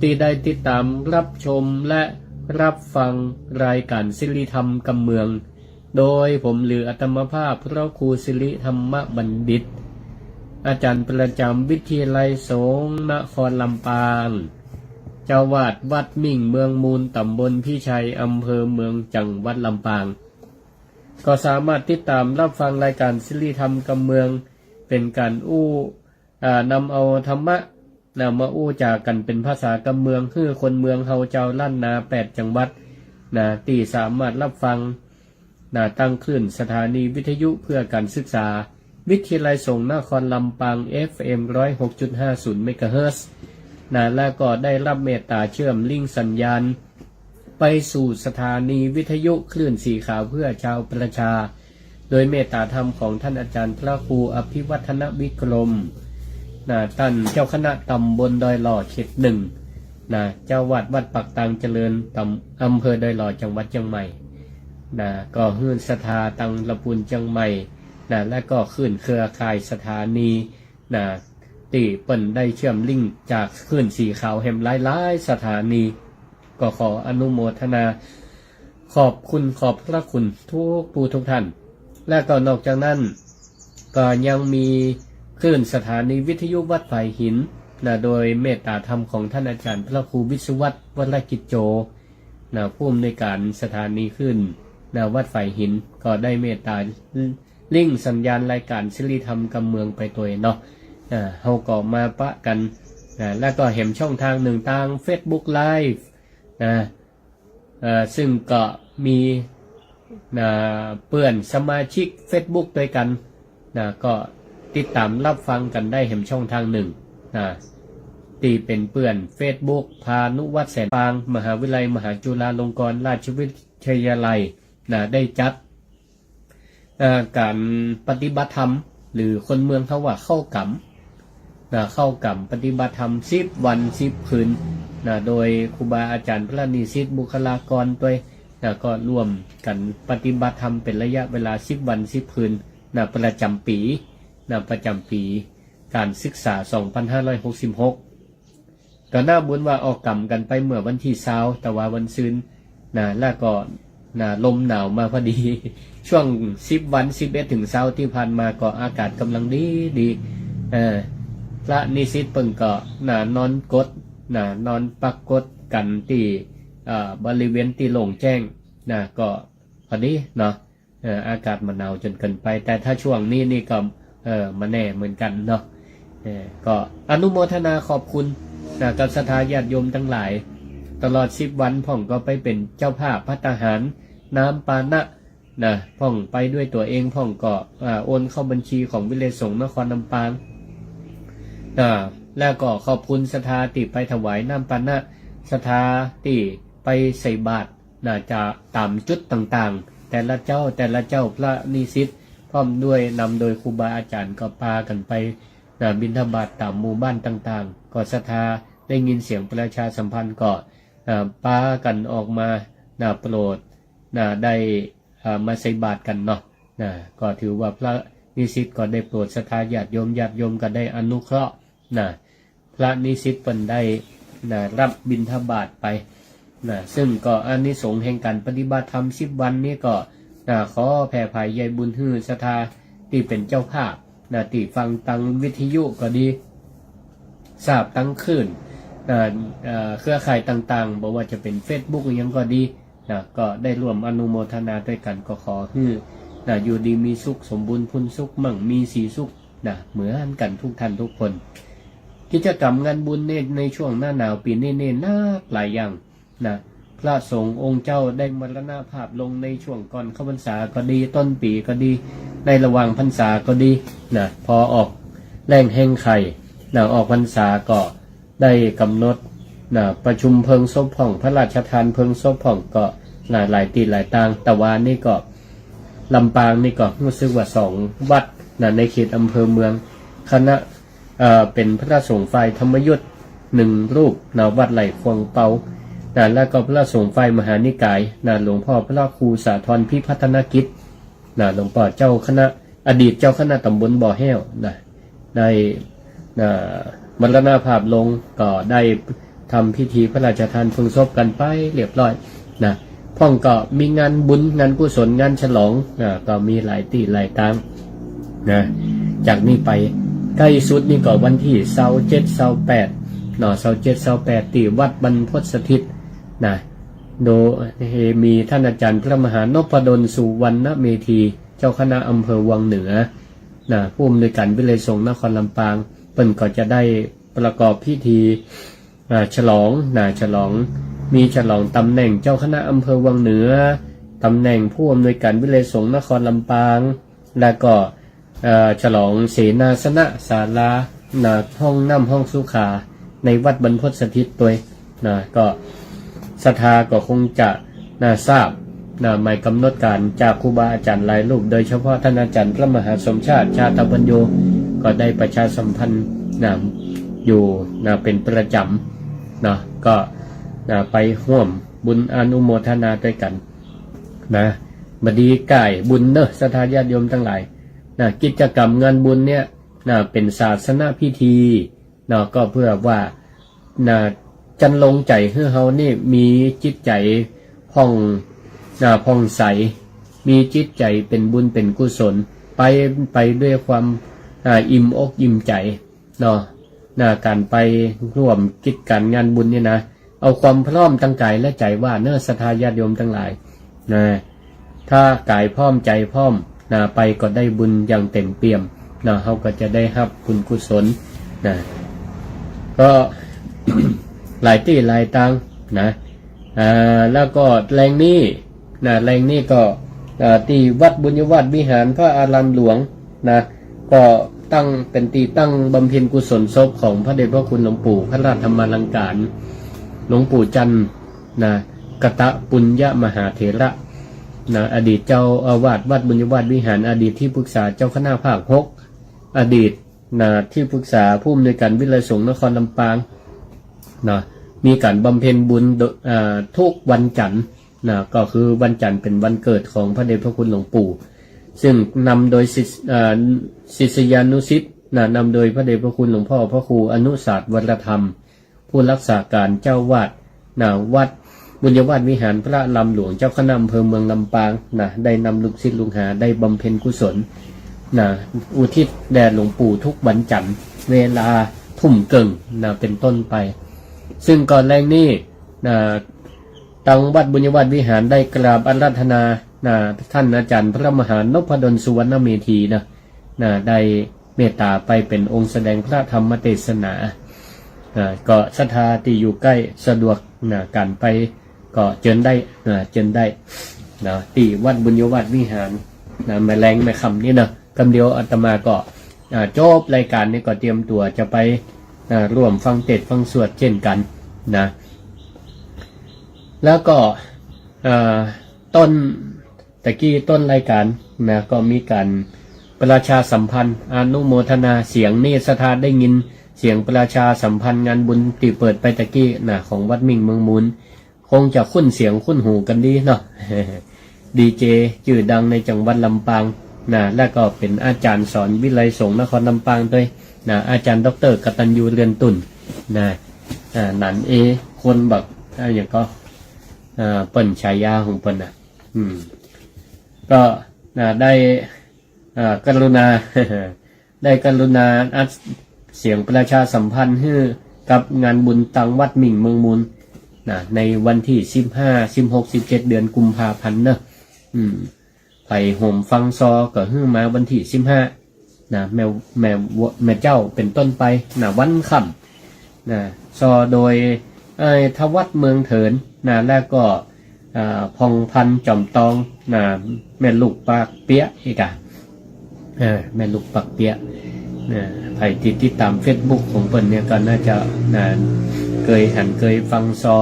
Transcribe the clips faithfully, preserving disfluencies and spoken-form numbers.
ตี้ได้ติดต๋ามฮับชมและฮับฟังรายก๋านสิริธรรมกำเมือง โดยผมหรืออาตมาภาพพระครูสิริธรรมบัณฑิต อาจ๋ารย์ประจ๋ำวิทยาลัยสงฆ์นครลำปาง เจ้าอาวาสวัดมิ่งเมืองมูล ต๋ำบลพิชัย อำเภอเมือง จังหวัดลำปาง ก็สามารถติดต๋ามฮับฟังรายก๋านสิริธรรมกำเมือง เป๋นก๋านอู้ อ่า นำเอาธรรมะ นะ มาอู้จ๋ากั๋นเป๋นภาษากำเมือง หื้อคนเมืองเฮาจาวล้านนาแปดจังหวัด นะ ตี้สามารถฮับฟัง นะ ตางคลื่นสถานีวิทยุเพื่อการศึกษา วิทยาลัยสงฆ์นครลำปาง เอฟเอ็ม ร้อยหกจุดห้าศูนย์ เมกะเฮิรตซ์ นะ และก็ได้ฮับเมตต๋าเชื่อมลิงก์สัญญาณ ไปสู่สถานีวิทยุคลื่นสีขาวเพื่อชาวประชา โดยเมตต๋าธรรมของท่านอาจ๋ารย์พระครูอภิวัฒนวิกรม นะ ต้านเจ้าคณะต๋ำบลดอยหล่อเขตหนึ่ง นะ เจ้าอาวาสวัดปากตางเจริญ ต๋ำ อำเภอดอยหล่อ จังหวัดเจียงใหม่ นะ ก็หื้อศรัทธาตางละปูนเจียงใหม่ นะ และก็คลื่นเครือข่ายสถานี นะ ตี้เปิ้นได้เชื่อมลิงก์จากคลื่นสีขาวแหมหลายๆ สถานี ก็ขออนุโมทนา ขอบคุณขอบพระคุณทุกผู้ทุกท่าน และก็นอกจากนั้น ก็ยังมีคลื่นสถานีวิทยุวัดฝายหิน นะ โดยเมตต๋าธรรมของท่านอาจ๋ารย์พระครูวิศวัตร วรกิจโจ นะ ผู้อำนวยการสถานีคลื่น นะ วัดฝายหิน ก็ได้เมตต๋า ลิงก์สัญญาณรายก๋านสิริธรรมกำเมืองไปตวยเนาะ อ่า เฮาก็มาปะกั๋น อ่า แล้วก็แหมช่องตางนึ่งตางเฟซบุ๊กไลฟ์ นะ เอ่อ ซึ่งก็มี อ่า เปื้อนสมาชิกเฟซบุ๊กตวยกั๋น นะ ก็ติดต๋ามฮับฟังกั๋นได้แหมช่องตางนึ่ง นะ ตี้เป๋นเปื้อนเฟซบุ๊ก พานุวัฒน์ แสนปาง มหาวิทยาลัยมหาจุฬาลงกรณราชวิทยาลัย นะ ได้จัด เอ่อ ก๋านปฏิบัติธรรม หรือคนเมืองเขาว่าเข้ากรรม นะ เข้ากรรมปฏิบัติธรรมสิบวันสิบคืน นะ โดยครูบาอาจ๋ารย์พระนิสิตบุคลากรตวย นะ ก็ร่วมกั๋นปฏิบัติธรรมเป๋นระยะเวลาสิบวันสิบคืน นะ ประจ๋ำปี๋ นะ ประจ๋ำปี๋ก๋านศึกษาสองพันห้าร้อยหกสิบหก ก็น่าบุญว่าออกกรรมกั๋นไปเมื่อวันตี้ซาว ตะวาวันซืน นะ แล้วก็ นะ ลมหนาวมาพอดี ช่วงสิบวัน สิบเอ็ดเถิงซาวตี้ผ่านมาก็อากาศก่ำลังดีดี เอ่อ พระนิสิตเปิ้นก็ นะ นอนกด นะ นอนปักกดกั๋นตี้ เอ่อ บริเวณตี้โล่งแจ้ง นะ ก็พอดีเนาะ เอ่อ อากาศบ่หนาวจ๋นเกินไป แต่ถ้าช่วงนี้นี่ก็ เอ่อ บ่แน่เหมือนกั๋นเนาะ เอ่อ ก็อนุโมทนาขอบคุณ นะ กับศรัทธาญาติโยมตังหลาย ตลอดสิบวันพ่องก็ไปเป๋นเจ้าภาพภัตตาหาร น้ำปานะ นะ พ่องไปด้วยตั๋วเอง พ่องก็ อ่า โอนเข้าบัญชีของวิทยาลัยสงฆ์นครลำปาง อ่า แล้วก็ขอบคุณศรัทธาตี้ไปถวายน้ำปานะ ศรัทธาตี้ไปใส่บาตร นะ จะต๋ามจุดต่างๆ แต่ละเจ๊า แต่ละเจ๊า พระนิสิต พร้อมด้วย นำโดยครูบาอาจ๋ารย์ ก็ปากั๋นไป นะ บิณฑบาตต๋ามหมู่บ้านต่างๆ ก็ศรัทธาได้ยินเสียงประชาสัมพันธ์ก็ อ่า ปากั๋นออกมา นะ โปรด นะ ได้ อ่า มาใส่บาตรกั๋นเนาะ นะ ก็ถือว่าพระนิสิตก็ได้โปรดศรัทธาญาติโยม ญาติโยมก็ได้อนุเคราะห์ นะ พระนิสิตเปิ้นได้ นะ ฮับบิณฑบาตไป นะ ซึ่งก็อานิสงส์แห่งก๋านปฏิบัติธรรมสิบวันนี้ก็ นะ ขอแผ่ผายใยบุญหื้อศรัทธาตี้เป๋นเจ้าภาพ นะ ตี้ฟังตางวิทยุก็ดี ทราบตางคลื่น นะ เอ่อ เครือข่ายต่างๆ บ่ว่าจะเป๋นเฟซบุ๊กอะหยังก็ดี นะ ก็ได้ร่วมอนุโมทนาตวยกั๋น ก็ขอหื้อ นะ อยู่ดีมีสุข สมบูรณ์พูนสุข มั่งมีสีสุข นะ เหมือนกั๋นทุกท่านทุกคน กิจกรรมงานบุญใน ในช่วงหน้าหนาวปี๋นี้นี่นักหลายอย่าง นะ พระสงฆ์องค์เจ้าได้มรณภาพลงในช่วงก่อนเข้าพรรษาก็ดี ต้นปี๋ก็ดี ในระหว่างพรรษาก็ดี นะ พอออกแล้งแฮงไข่ นะ ออกพรรษาก็ ได้ก๋ำหนด นะ ประชุมเพลิงศพพ่อง พระราชทานเพลิงศพพ่อง ก็ นะ หลายตี้หลายตาง ตะวานี่ก็ ลำปางนี่ก็ฮู้สึกว่าสองวัด นะ ในเขตอำเภอเมือง คณะ เอ่อ เป๋นพระสงฆ์ฝ่ายธรรมยุตหนึ่งรูป นะ วัดไหล่ควงเปา นะ แล้วก็พระสงฆ์ฝ่ายมหานิกาย นะ หลวงพ่อพระครูสาธรพิพัฒนกิจ นะ หลวงป้อเจ้าคณะ อดีตเจ้าคณะต๋ำบลบ่อแห้ว นะ ได้ นะ มรณภาพลง ก็ได้ ทำพิธีพระราชทานเพลิงศพกั๋นไปเรียบร้อยนะ พ่องก็มีงานบุญ งานกุศล งานฉลอง อ่า ก็มีหลายตี้หลายตางนะ จากนี้ไปใก้สุดนี่ก็วันตี้ซาวเจ็ด ซาวแปดเนาะ ซาวเจ็ด ซาวแปด ตี้วัดบรรพตสถิตนะ โดยมีต้านอาจ๋ารย์พระมหานพดล สุวรรณเมธี เจ้าคณะอำเภอวังเหนือนะ ผู้อำนวยก๋านวิทยาลัยสงฆ์นครลำปาง เปิ้นก็จะได้ประกอบพิธี อ่า ฉลองนะ ฉลอง มีฉลองต๋ำแหน่งเจ้าคณะอำเภอวังเหนือ ต๋ำแหน่งผู้อำนวยก๋านวิทยาลัยสงฆ์นครลำปาง แล้วก็ เอ่อ ฉลองเสนาสนะศาลานะ ห้องน้ำห้องสุขา ในวัดบรรพตสถิตตวยนะ ก็ศรัทธาก็คงจะนะ ทราบนะ หมายก๋ำหนดก๋านจากครูบาอาจ๋ารย์หลายรูป โดยเฉพาะต้านอาจ๋ารย์พระมหาสมชาติ ชาตปัญโญ ก็ได้ประชาสัมพันธ์นะ อยู่นะ เป๋นประจ๋ำนะ ก็นะ ไปฮ่วมบุญอนุโมทนาตวยกั๋นนะ บ่ดีก้ายบุญเนาะ ศรัทธาญาติโยมตังหลายนะ กิจกรรมงานบุญเนี่ยนะ เป๋นศาสนพิธีเนาะ ก็เพื่อว่านะ จันลงใจ๋หื้อเฮานี่มีจิตใจ๋ผ่องนะ ผ่องใส มีจิตใจ๋เป๋นบุญเป๋นกุศล ไป ไปด้วยความ อ่า อิ่มอกอิ่มใจ๋เนาะนะ ก๋านไปฮ่วมกิจก๋านงานบุญเนี่ยนะ เอาความพร้อมตังก๋ายและใจ๋ว่าเนาะ ศรัทธาญาติโยมตังหลายนะ ถ้าก๋ายพร้อมใจ๋พร้อมนะ ไปก็ได้บุญอย่างเต็มเปี่ยมนะ เฮาก็จะได้ฮับบุญกุศลนะ ก็ หลายตี้หลายตางนะ อ่า แล้วก็แลงนี้นะ แลงนี้ก็ อ่า ตี้วัดบุญญวาสวิหารพระอารามหลวงนะ ก็ตั้งเป๋นตี้ตั้งบำเพ็ญกุศลศพของพระเดชพระคุณหลวงปู่พระราชธรรมาลังก๋าร หลวงปู่จันทร์นะ กตปุญญมหาเถระนะ อดีตเจ้าอาวาสวัดบุญญวาสวิหาร อดีตที่ปรึกษาเจ้าคณะภาคหก อดีตนะ ที่ปรึกษาผู้อำนวยก๋านวิทยาลัยสงฆ์นครลำปางนะ มีก๋านบำเพ็ญบุญโดย อ่า ทุกวันจันทร์นะ ก็คือวันจันทร์เป๋นวันเกิดของพระเดชพระคุณหลวงปู่ ซึ่งนำโดยศิษย์ อ่า ศิษยานุศิษย์นะ นำโดยพระเดชพระคุณหลวงพ่อพระครูอนุสาสน์วรธรรม ผู้รักษาก๋านเจ้าอาวาสนะ วัดบุญญวาสวิหารพระอารามหลวง เจ้าคณะอำเภอเมืองลำปางนะ ได้นำลูกศิษย์ลูกหาได้บำเพ็ญกุศลนะ อุทิศแด่หลวงปู่ทุกวันจันทร์ เวลาทุ่มเกิ่งนะ เป๋นต้นไป ซึ่งก่อนแลงนี้นะ ตังวัดบุญญวาสวิหารได้กราบอาราธนานะ ต้านอาจ๋ารย์พระมหานพดล สุวรรณเมธีนะ นะ ได้เมตต๋าไปเป๋นองค์แสดงพระธรรมเตสนา อ่า ก็ศรัทธาตี้อยู่ใก้สะดวกนะ ก๋านไปก็เจิญได้นะ เจิญได้นะ ตี้วัดบุญญวาสวิหารนะ แม่แลงแม่ค่ำนี้นะ กำเดียวอาตมาก็ อ่า จบรายก๋านนี้ก็เตรียมตั๋วจะไป อ่า ร่วมฟังเตสน์ฟังสวดเช่นกั๋นนะ แล้วก็ อ่า ต้น ตะกี้ต้นรายก๋านนะ ก็มีก๋านประชาสัมพันธ์ อนุโมทนาเสียงนี่ ศรัทธาได้ยินเสียงประชาสัมพันธ์งานบุญตี้เปิดไปตะกี้นะ ของวัดมิ่งเมืองมูล คงจะคุ้นเสียงคุ้นหูกั๋นดีเนาะ ดีเจจื้อดังในจังหวัดลำปางนะ แล้วก็เป๋นอาจ๋ารย์สอนวิทยาลัยสงฆ์นครลำปางตวยนะ อาจ๋ารย์ด็อกเตอร์กตัญญู เรือนตุ่นนะ อ่า หนันเอ คนบัก อ่า อย่างก็ อ่า เปิ้นฉายาของเปิ้นน่ะ อืม ก็ อ่า ได้ อ่า กรุณา ได้กรุณาอัดเสียงประชาสัมพันธ์หื้อกับงานบุญตังวัดมิ่งเมืองมูลนะ ในวันตี้สิบห้า สิบหก สิบเจ็ด เดือนกุมภาพันธ์เนาะ อืม ใผโหมฟังซอก็หื้อมาวันตี้สิบห้านะ แม่ แม่ แม่เจ๊าเป๋นต้นไปนะ วันค่ำ นะ ซอโดย เอ่อ ธวัชเมืองเถินนะ แล้วก็ อ่า ผ่องพันธ์ จอมตองนะ แม่ลูกปากเปี๊ยะอีกอะ เออ แม่ลูกปากเปี๊ยะนะ ใผตี้ติดต๋ามเฟซบุ๊กของเปิ้นเนี่ยก็น่าจะนะ เกยหันเกยฟังซอ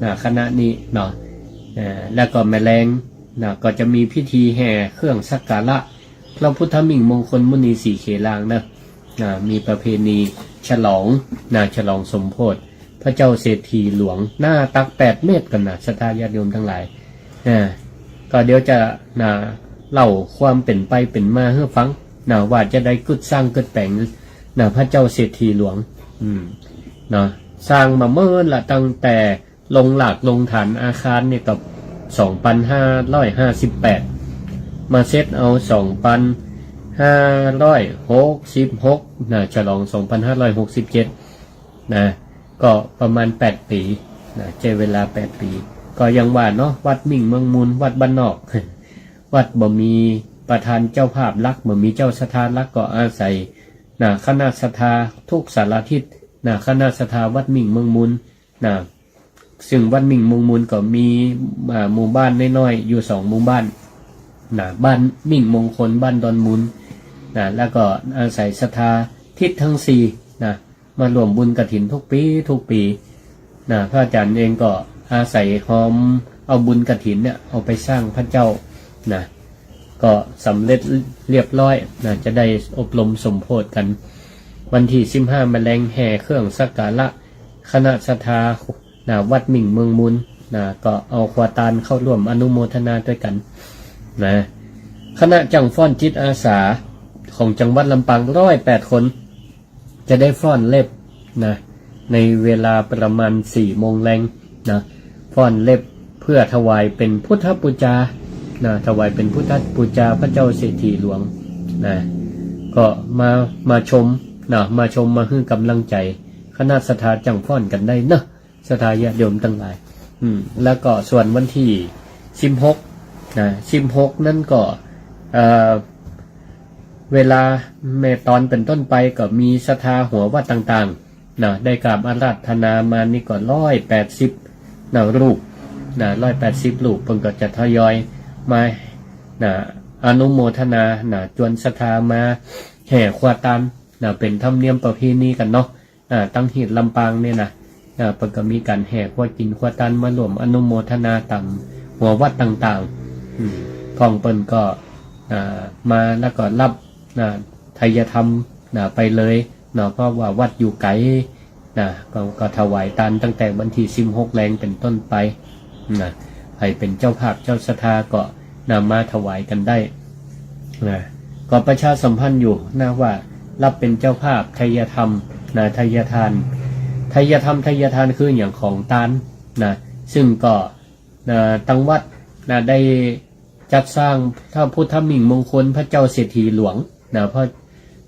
นะ คณะนี้เนาะ เอ่อ แล้วก็แม่แลงนะ ก็จะมีพิธีแห่เครื่องสักการะ พระพุทธมิ่งมงคลมุนีสีเขลางนะ อ่า มีประเพณีฉลองนะ ฉลองสมโภชพระเจ้าเศรษฐีหลวง หน้าตักแปดเมตรกั๋นนะ ศรัทธาญาติโยมตังหลาย อ่า ก็เดี๋ยวจะนะ เล่าความเป๋นไปเป๋นมาหื้อฟังนะ ว่าจาใดกึ๊ดสร้างกึ๊ดแป๋งนะ พระเจ้าเศรษฐีหลวง อืม เนาะ สร้างมาเมินละ ตั้งแต่ลงหลักลงฐานอาคารนี่ก็สองปันห้าร้อยห้าสิบแปด มาเสร็จเอาสองปันห้าร้อยหกสิบหกนะ ฉลองสองปันห้าร้อยหกสิบเจ็ดนะ ก็ประมาณแปดปี๋นะ ใจ๊เวลาแปดปี๋ ก็ยังว่าเนาะ วัดมิ่งเมืองมูล วัดบ้านนอก วัดบ่มีประธานเจ้าภาพหลัก บ่มีเจ้าศรัทธาหลัก ก็อาศัยนะ คณะศรัทธาทุกสารทิศนะ คณะศรัทธาวัดมิ่งเมืองมูลนะ ซึ่งวัดมิ่งเมืองมูลก็มี อ่า หมู่บ้านน้อยๆ อยู่สองหมู่บ้านนะ บ้านมิ่งมงคล บ้านดอนมูลนะ แล้วก็อาศัยศรัทธาทิศทั้งสี่นะ มาร่วมบุญกฐินทุกปี๋ ทุกปี๋นะ พระอาจารย์เองก็อาศัยฮอมเอาบุญกฐินเนี่ยเอาไปสร้างพระเจ้านะ ก็สำเร็จเรียบร้อยนะ จะได้อบรมสมโภชกั๋น วันตี้สิบห้าแมลงแห่เครื่องสักการะ คณะศรัทธานะ วัดมิ่งเมืองมูลนะ ก็เอาครัวตานเข้าร่วมอนุโมทนาตวยกั๋นนะ คณะจ้างฟ้อนจิตอาสาของจังหวัดลำปางร้อยแปดคน จะได้ฟ้อนเล็บนะ ในเวลาประมาณสี่โมงแลงนะ ฟ้อนเล็บเพื่อถวายเป๋นพุทธปู๋จานะ ถวายเป๋นพุทธปู๋จาพระเจ้าเศรษฐีหลวงนะ ก็มา มาชมนะ มาชม มาหื้อก๋ำลังใจ๋คณะศรัทธาจ้างฟ้อนกั๋นได้เนาะ ศรัทธาญาติโยมตังหลาย อืม แล้วก็ส่วนวันตี้สิบหกนะ สิบหกนั้นก็ เอ่อ เวลาแม่ตอนเป๋นต้นไปก็มีศรัทธาหัววัดต่างๆนะ ได้กราบอาราธนามานี่ก็ร้อยแปดสิบนะ รูปนะ ร้อยแปดสิบรูป เปิ้นก็จะทยอยมานะ อนุโมทนานะ จวนศรัทธามาแห่ครัวตานนะ เป๋นธรรมเนียมประเพณีกั๋นเนาะ อ่า ตังหีดลำปางเนี่ยนะ อ่า เปิ้นก็มีก๋านแห่ครัวกิ๋นครัวตานมาร่วมอนุโมทนาต๋ามหัววัดต่างๆ อืม พ่องเปิ้นก็ อ่า มาแล้วก็ฮับ อ่า ไทยธรรม อ่า ไปเลยเนาะ เพราะว่าวัดอยู่ไก๋ นะ ก็ ก็ถวายตานตั้งแต่วันตี้สิบหกแลงเป๋นต้นไป นะ ใผเป๋นเจ้าภาพเจ้าศรัทธาก็นำมาถวายกั๋นได้ นะ ก็ประชาสัมพันธ์อยู่นะว่าฮับเป๋นเจ้าภาพไทยธรรมนะ ไทยทาน ไทยธรรม ไทยทานคือหยัง ของตานนะ ซึ่งก็ นะ ตังวัดนะ ได้จัดสร้างพระพุทธมิ่งมงคลพระเจ้าเศรษฐีหลวงนะ พระ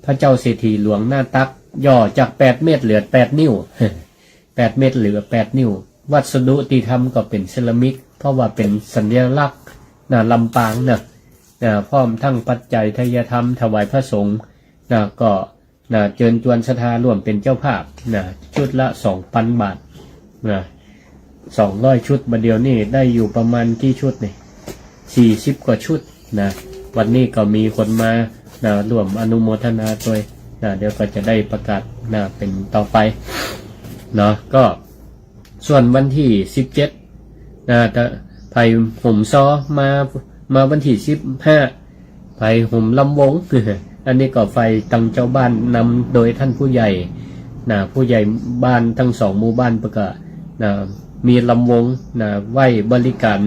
พระเจ้าเศรษฐีหลวงหน้าตักหย่อจากแปดเมตรเหลือแปดนิ้ว แปดเมตรเหลือแปดนิ้ว วัสดุตี้ทำก็เป๋นเซรามิก เพราะว่าเป๋นสัญลักษณ์นะ ลำปางนะ นะ พร้อมทั้งปัจจัยไทยธรรมถวายพระสงฆ์นะ ก็นะ เจิญจวนศรัทธาร่วมเป๋นเจ้าภาพนะ ชุดละสองปันบาทนะ สองร้อยชุด บ่าเดี่ยวนี้ได้อยู่ประมาณกี่ชุดนี่ สี่สิบกว่าชุดนะ วันนี้ก็มีคนมานะ ร่วมอนุโมทนาตวยนะ เดี๋ยวก็จะได้ประกาศนะ เป๋นต่อไปเนาะ ก็ ส่วนวันตี้สิบเจ็ดนะ ถ้าใผฮ่มซอมา มาวันตี้สิบห้า ใผฮ่มลำวง อันนี้ก็ฝ่ายตังเจ้าบ้านนำโดยท่านผู้ใหญ่นะ ผู้ใหญ่บ้านตังสองหมู่บ้านเปิ้นก็นะ มีลำวงนะ ไว้บริการ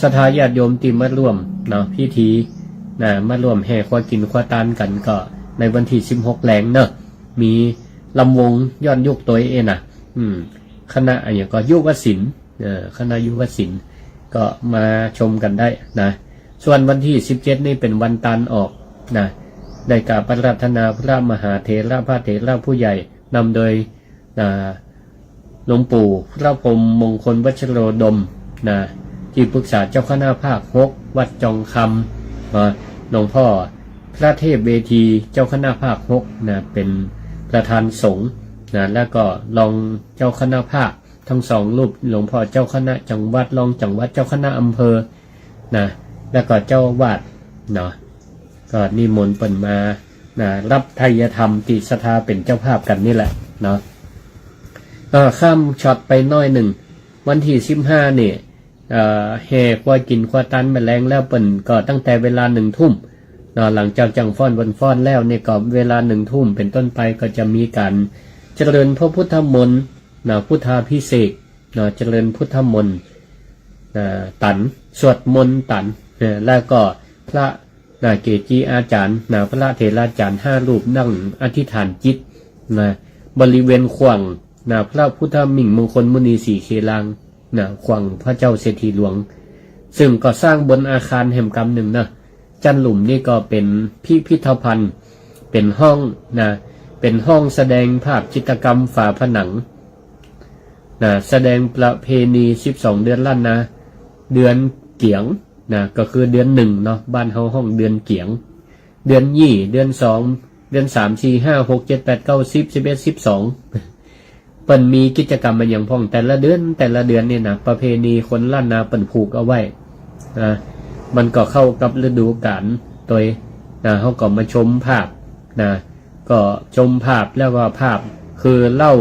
ศรัทธาญาติโยมตี้มาร่วมนะ พิธีนะ มาร่วมแห่ครัวกิ๋นครัวตานกั๋น ก็ในวันตี้สิบหกแลงเนาะ มีลำวงย้อนยุคตวยเองนะ อืม คณะอะหยังก็ ยุวศิลป์ เอ่อ คณะยุวศิลป์ ก็มาชมกั๋นได้นะ ส่วนวันตี้สิบเจ็ดนี่เป๋นวันตานออกนะ ได้กราบอาราธนาพระมหาเถระ พระเถระผู้ใหญ่ นำโดย อ่า หลวงปู่พระพรหมมงคลวัชโรดมนะ ตี้ปรึกษาเจ้าคณะภาคหกวัดจองคำ อ่า หลวงพ่อพระเทพเวทีเจ้าคณะภาคหกนะ เป๋นประธานสงฆ์นะ แล้วก็รองเจ้าคณะภาคตังสองรูป หลวงพ่อเจ้าคณะจังหวัด รองจังหวัดเจ้าคณะอำเภอนะ แล้วก็เจ้าอาวาสเนาะ ก็นิมนต์เปิ้นมานะ ฮับไทยธรรมตี้ศรัทธาเป๋นเจ้าภาพกั๋นนี่แหละเนาะ ก็ข้ามช็อตไปหน้อยนึ่ง วันตี้สิบห้านี่ เอ่อ แห่ครัวกิ๋นครัวตานแมลงแล้ว เปิ้นก็ตั้งแต่เวลาหนึ่งทุ่มเนาะ หลังจากจ้างฟ้อนเปิ้นฟ้อนแล้วนี่ก็เวลาหนึ่งทุ่มเป๋นต้นไปก็จะมีก๋านเจริญพระพุทธมนต์นะ พุทธาภิเษกเนาะ เจริญพุทธมนต์นะ ตาน สวดมนต์ตานนะ แล้วก็พระนะ เกจิอาจ๋ารย์นะ พระเถราจ๋ารย์ห้ารูปนั่งอธิษฐานจิตนะ บริเวณขว้าง นะ พระพุทธมิ่งมงคลมุนีสีเคลาง นะ ขว้างพระเจ้าเศรษฐีหลวง ซึ่งก็สร้างบนอาคารแหมกำนึ่งนะ จั้นลุ่มนี่ก็เป๋นพิพิธภัณฑ์ เป๋นห้องนะ เป๋นห้องแสดงภาพจิตรกรรมฝาผนังนะ แสดงประเพณีสิบสองเดือนล้านนา เดือนเกี๋ยงนะ ก็คือเดือนหนึ่งเนาะ บ้านเฮาฮ้องเดือนเกี๋ยง เดือนยี่ เดือนสอง เดือนสาม สี่ ห้า หก เจ็ด แปด เก้า สิบ สิบเอ็ด สิบสอง เปิ้นมีกิจกรรมอะหยังพ่อง แต่ละเดือน แต่ละเดือนนี่นะ ประเพณีคนล้านนาเปิ้นผูกเอาไว้นะ มันก็เข้ากับฤดูกาลตวยนะ เฮาก็มาชมภาพนะ ก็ชมภาพแล้วก็ภาพคือเล่า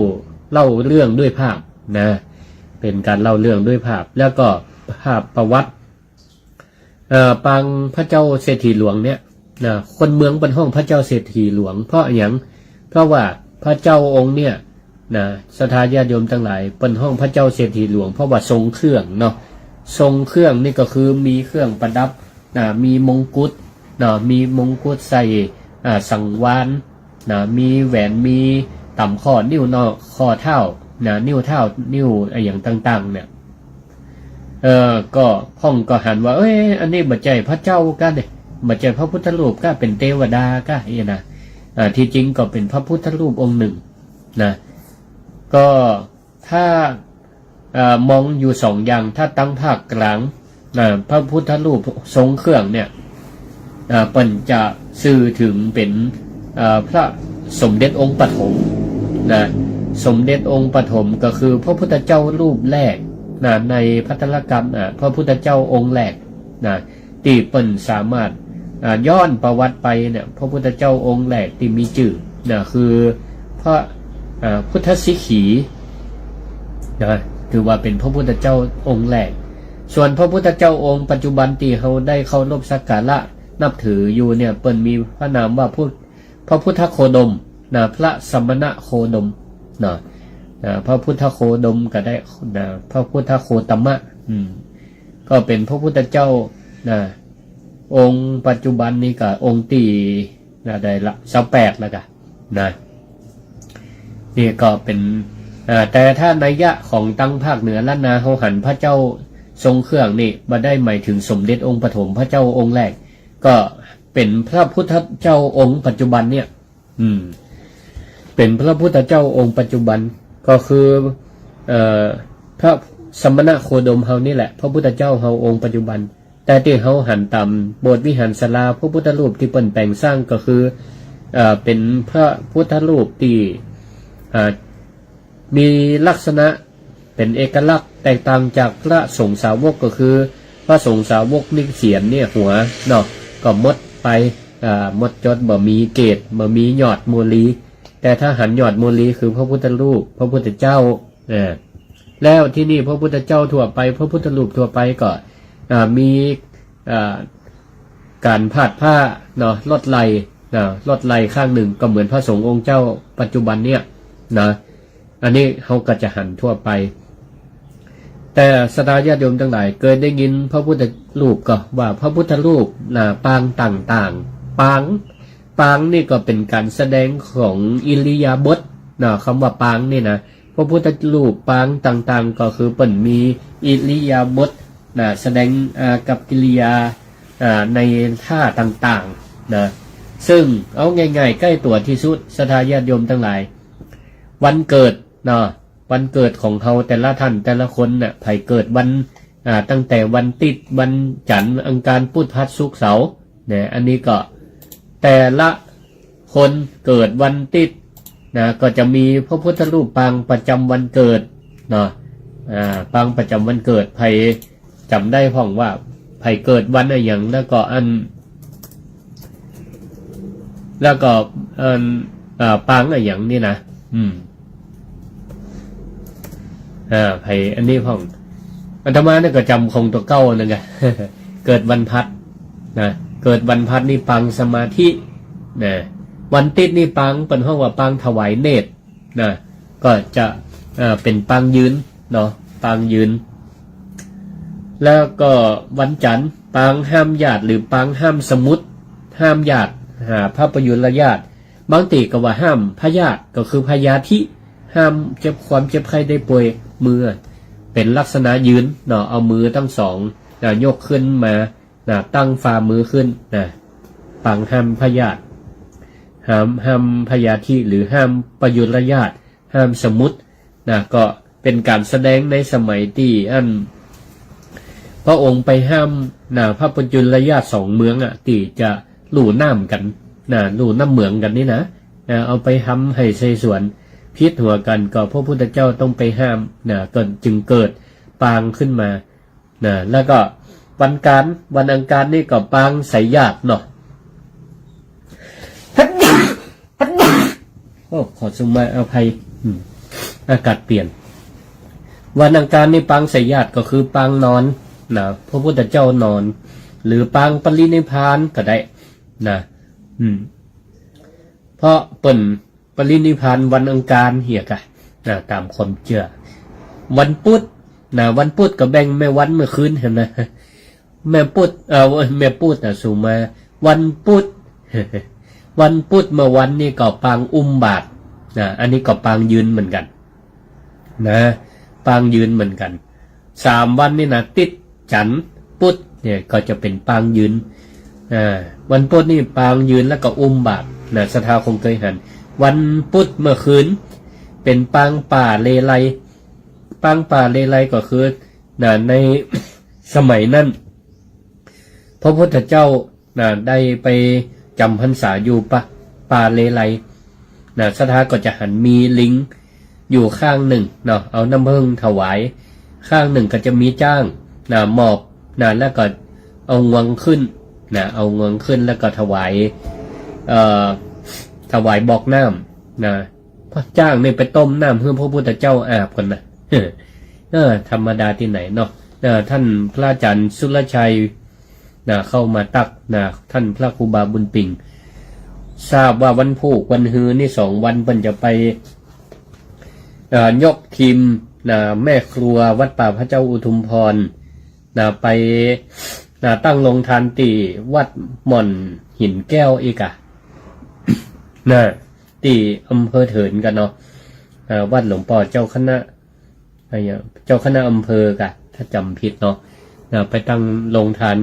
เล่าเรื่องด้วยภาพนะ เป๋นก๋านเล่าเรื่องด้วยภาพ แล้วก็ภาพประวัติ เอ่อ ปางพระเจ้าเศรษฐีหลวงเนี่ยนะ คนเมืองเปิ้นฮ้องพระเจ้าเศรษฐีหลวง เพราะอะหยัง เพราะว่าพระเจ้าองค์เนี่ยนะ ศรัทธาญาติโยมตังหลาย เปิ้นฮ้องพระเจ้าเศรษฐีหลวง เพราะว่าทรงเครื่องเนาะ ทรงเครื่องนี่ก็คือมีเครื่องประดับนะ มีมงกุฎเนาะ มีมงกุฎใส่ อ่า สังวาลนะ มีแหวน มีต๋ามข้อนิ้วเนาะ ข้อเท้านะ นิ้วเท้า นิ้วอะหยังต่างๆ เนี่ย เออ ก็พ่องก็หันว่า เอ้ย อันนี้บ่ใจ้พระเจ้าก้าเนี่ย บ่ใจ้พระพุทธรูปก้า เป๋นเตวดาก้า อี้นะ อ่า ตี้จริงก็เป๋นพระพุทธรูปองค์นึ่งนะ ก็ถ้า เอ่อ มองอยู่สองอย่าง ถ้าตังภาคก๋างนะ พระพุทธรูปทรงเครื่องเนี่ย อ่า เปิ้นจะสื่อเถิงเป๋น เอ่อ พระสมเด็จองค์ปฐมนะ สมเด็จองค์ปฐมก็คือพระพุทธเจ้ารูปแรกนะ ในภัทรกัณฑ์ อ่า พระพุทธเจ้าองค์แรกนะ ตี้เปิ้นสามารถ อ่า ย้อนประวัติไปเนี่ย พระพุทธเจ้าองค์แรกตี้มีจื้อนะ คือพระ อ่า พุทธสิกขีนะ ถือว่าเป๋นพระพุทธเจ้าองค์แรก ส่วนพระพุทธเจ้าองค์ปัจจุบันตี้เฮาได้เคารพสักการะนับถืออยู่เนี่ย เปิ้นมีพระนามว่าพุทธ พระพุทธโคดมนะ พระสมณโคดมนะ นะ พระพุทธโคดมก็ได้นะ พระพุทธโคตมะ อืม ก็เป๋นพระพุทธเจ้านะ องค์ปัจจุบันนี้ก็องค์ตี้นะ ได้ละ ซาวแปดแล้วกะนะ นี่ก็เป๋น อ่า แต่ถ้านัยยะของตังภาคเหนือล้านนาเฮาหันพระเจ้าทรงเครื่องนี่ บ่ได้หมายเถิงสมเด็จองค์ปฐม พระเจ้าองค์แรก ก็เป๋นพระพุทธเจ้าองค์ปัจจุบันเนี่ย อืม เป๋นพระพุทธเจ้าองค์ปัจจุบัน ก็คือ เอ่อ พระสมณโคดมเฮานี่แหละ พระพุทธเจ้าเฮาองค์ปัจจุบัน แต่ตี้เฮาหันต๋ามโบสถ์วิหารศาลา พระพุทธรูปตี้เปิ้นแป๋งสร้างก็คือ เอ่อ เป๋นพระพุทธรูปตี้ อ่า มีลักษณะเป๋นเอกลักษณ์แตกต่างจากพระสงฆ์สาวก ก็คือพระสงฆ์สาวกนี่เศียรเนี่ยหัวเนาะ ก็หมดไป อ่า หมดจด บ่มีเกศ บ่มียอดโมลี แต่ถ้าหันยอดโมลีคือพระพุทธรูป พระพุทธเจ้า อ่า แล้วตี้นี่พระพุทธเจ้าทั่วไป พระพุทธรูปทั่วไปก็ อ่า มี อ่า ก๋านพาดผ้าเนาะ ลอดไหล่เนาะ ลอดไหล่ข้างนึ่ง ก็เหมือนพระสงฆ์องค์เจ้าปัจจุบันเนี่ยนะ อันนี้เฮาก็จะหันทั่วไป แต่ศรัทธาญาติโยมตังหลาย เกยได้ยินพระพุทธรูปก่อ ว่าพระพุทธรูปนะ ปางต่างๆ ปาง ปางนี่ก็เป๋นก๋านแสดงของอิริยาบถนะ กำว่าปางนี่นะ พระพุทธรูปปางต่างๆ ก็คือเปิ้นมีอิริยาบถนะ แสดงอากัปกิริยา อ่า ในท่าต่างๆ นะ ซึ่งเอาง่ายๆ ใก้ตั๋วตี้สุด ศรัทธาญาติโยมตังหลาย วันเกิดเนาะ วันเกิดของเฮาแต่ละท่านแต่ละคนน่ะ ใผเกิดวัน อ่า ตั้งแต่วันติ๊ด วันจั๋นทร์ อังคาร พุธ พฤหัส ศุกร์ เสาร์ นะ อันนี้ก็แต่ละคนเกิดวันติ๊ดนะ ก็จะมีพระพุทธรูปปางประจำวันเกิดเนาะ อ่า ปางประจำวันเกิด ใผจ๋ำได้พ่องว่าใผเกิดวันอะหยัง แล้วก็อัน แล้วก็อัน อ่า ปางอะหยังนี่นะ อืม อ่า ใผอันนี้พ่อง อาตมาเนี่ยก็จ๋ำของตั๋วเก่านั่นไง เกิดวันพฤหัสนะ เกิดวันพฤหัสนี่ปางสมาธินะ วันติ๊ดนี่ปาง เปิ้นฮ้องว่าปางถวายเนตรนะ ก็จะ เอ่อ เป๋นปางยืนเนาะ ปางยืน แล้วก็วันจั๋นทร์ ปางห้ามญาติ หรือปางห้ามสมมุติ ห้ามญาติ อ่า พระประยุรญาติ บางตี้ก็ว่าห้ามพยาธิ ก็คือพยาธิ ห้ามเจ็บ ความเจ็บไข้ได้ป่วย มือเป๋นลักษณะยืนเนาะ เอามือตึงสองนะ ยกขึ้นมานะ ตั้งฝ่ามือขึ้นนะ ปางห้ามพยาธิ ห้าม ห้ามพยาธิ หรือห้ามปยุรญาติ ห้ามสมมุตินะ ก็เป๋นก๋านแสดงในสมัยตี้อั้น พระองค์ไปห้ามนะ พระปยุรญาติสองเมืองอะ ตี้จะลู่น้ำกั๋นนะ ลู่น้ำเหมืองกั๋นนี่นะ นะ เอาไปทำไฮ่ไชสวน ผิดหัวกั๋น ก็พระพุทธเจ้าต้องไปห้ามนะ ก็จึงเกิดปางขึ้นมานะ แล้วก็วันอังคาร วันอังคารนี่ก็ปางไสยญาติเนาะ โอ้ ขอสุมาอภัย อืม อากาศเปลี่ยน วันอังคารนี่ปางไสยญาติก็คือปางนอนนะ พระพุทธเจ้านอน หรือปางปรินิพพานก็ได้นะ อืม เพราะเปิ้นปรินิพพานวันอังคารเหียกะนะ ต๋ามความเจื้อ วันปุธนะ วันปุธก็แบ่งแม่วันเมื่อคืนหั้นนะ แม่ปุธ เอ่อ แม่ปุธนะ สุมา วันปุธ วันปุธเมื่อวันนี่ก็ปางอุ้มบาตรนะ อันนี้ก็ปางยืนเหมือนกั๋นนะ ปางยืนเหมือนกั๋น สามวันนี่นะ ติ๊ด จันทร์ ปุธเนี่ยก็จะเป๋นปางยืน อ่า วันปุธนี่ปางยืนแล้วก็อุ้มบาตรนะ ศรัทธาคงเกยหัน วันปุธเมื่อคืน เป๋นปางป่าเลไล ปางป่าเลไลก็คือนะ ในสมัยนั้น พระพุทธเจ้านะ ได้ไปจ๋ำพรรษาอยู่ป่า ป่าเลไลนะ ศรัทธาก็จะหันมีลิงอยู่ข้างนึ่งเนาะ เอาน้ำผึ้งถวาย ข้างนึ่งก็จะมีจ๊างนะ หมอบนะ แล้วก็เอางวงขึ้นนะ เอางวงขึ้นแล้วก็ถวาย เอ่อ ถวายบอกน้ำนะ จ๊างนี่ไปต้มน้ำหื้อพระพุทธเจ้าอาบก่อนนะ เออ ธรรมดาตี้ไหนเนาะ เออ ท่านพระอาจารย์สุรชัยนะ เข้ามาตักนะ ท่านพระครูบาบุญปิ่ง ทราบว่าวันพูกวันฮือนี่สองวันเปิ้นจะไป เอ่อ ยกทีมนะ แม่ครัววัดป่าพระเจ้าอุทุมพรนะ ไปนะ ตั้งโรงทานตี้วัดหม่อนหินแก้วอีกอะนะ ตี้อำเภอเถินกั๋นเนาะ เอ่อ วัดหลวงป้อเจ้าคณะ เอ่อ เจ้าคณะอำเภอกะ ถ้าจ๋ำผิดเนาะ นะ ไปตั้งโรงทาน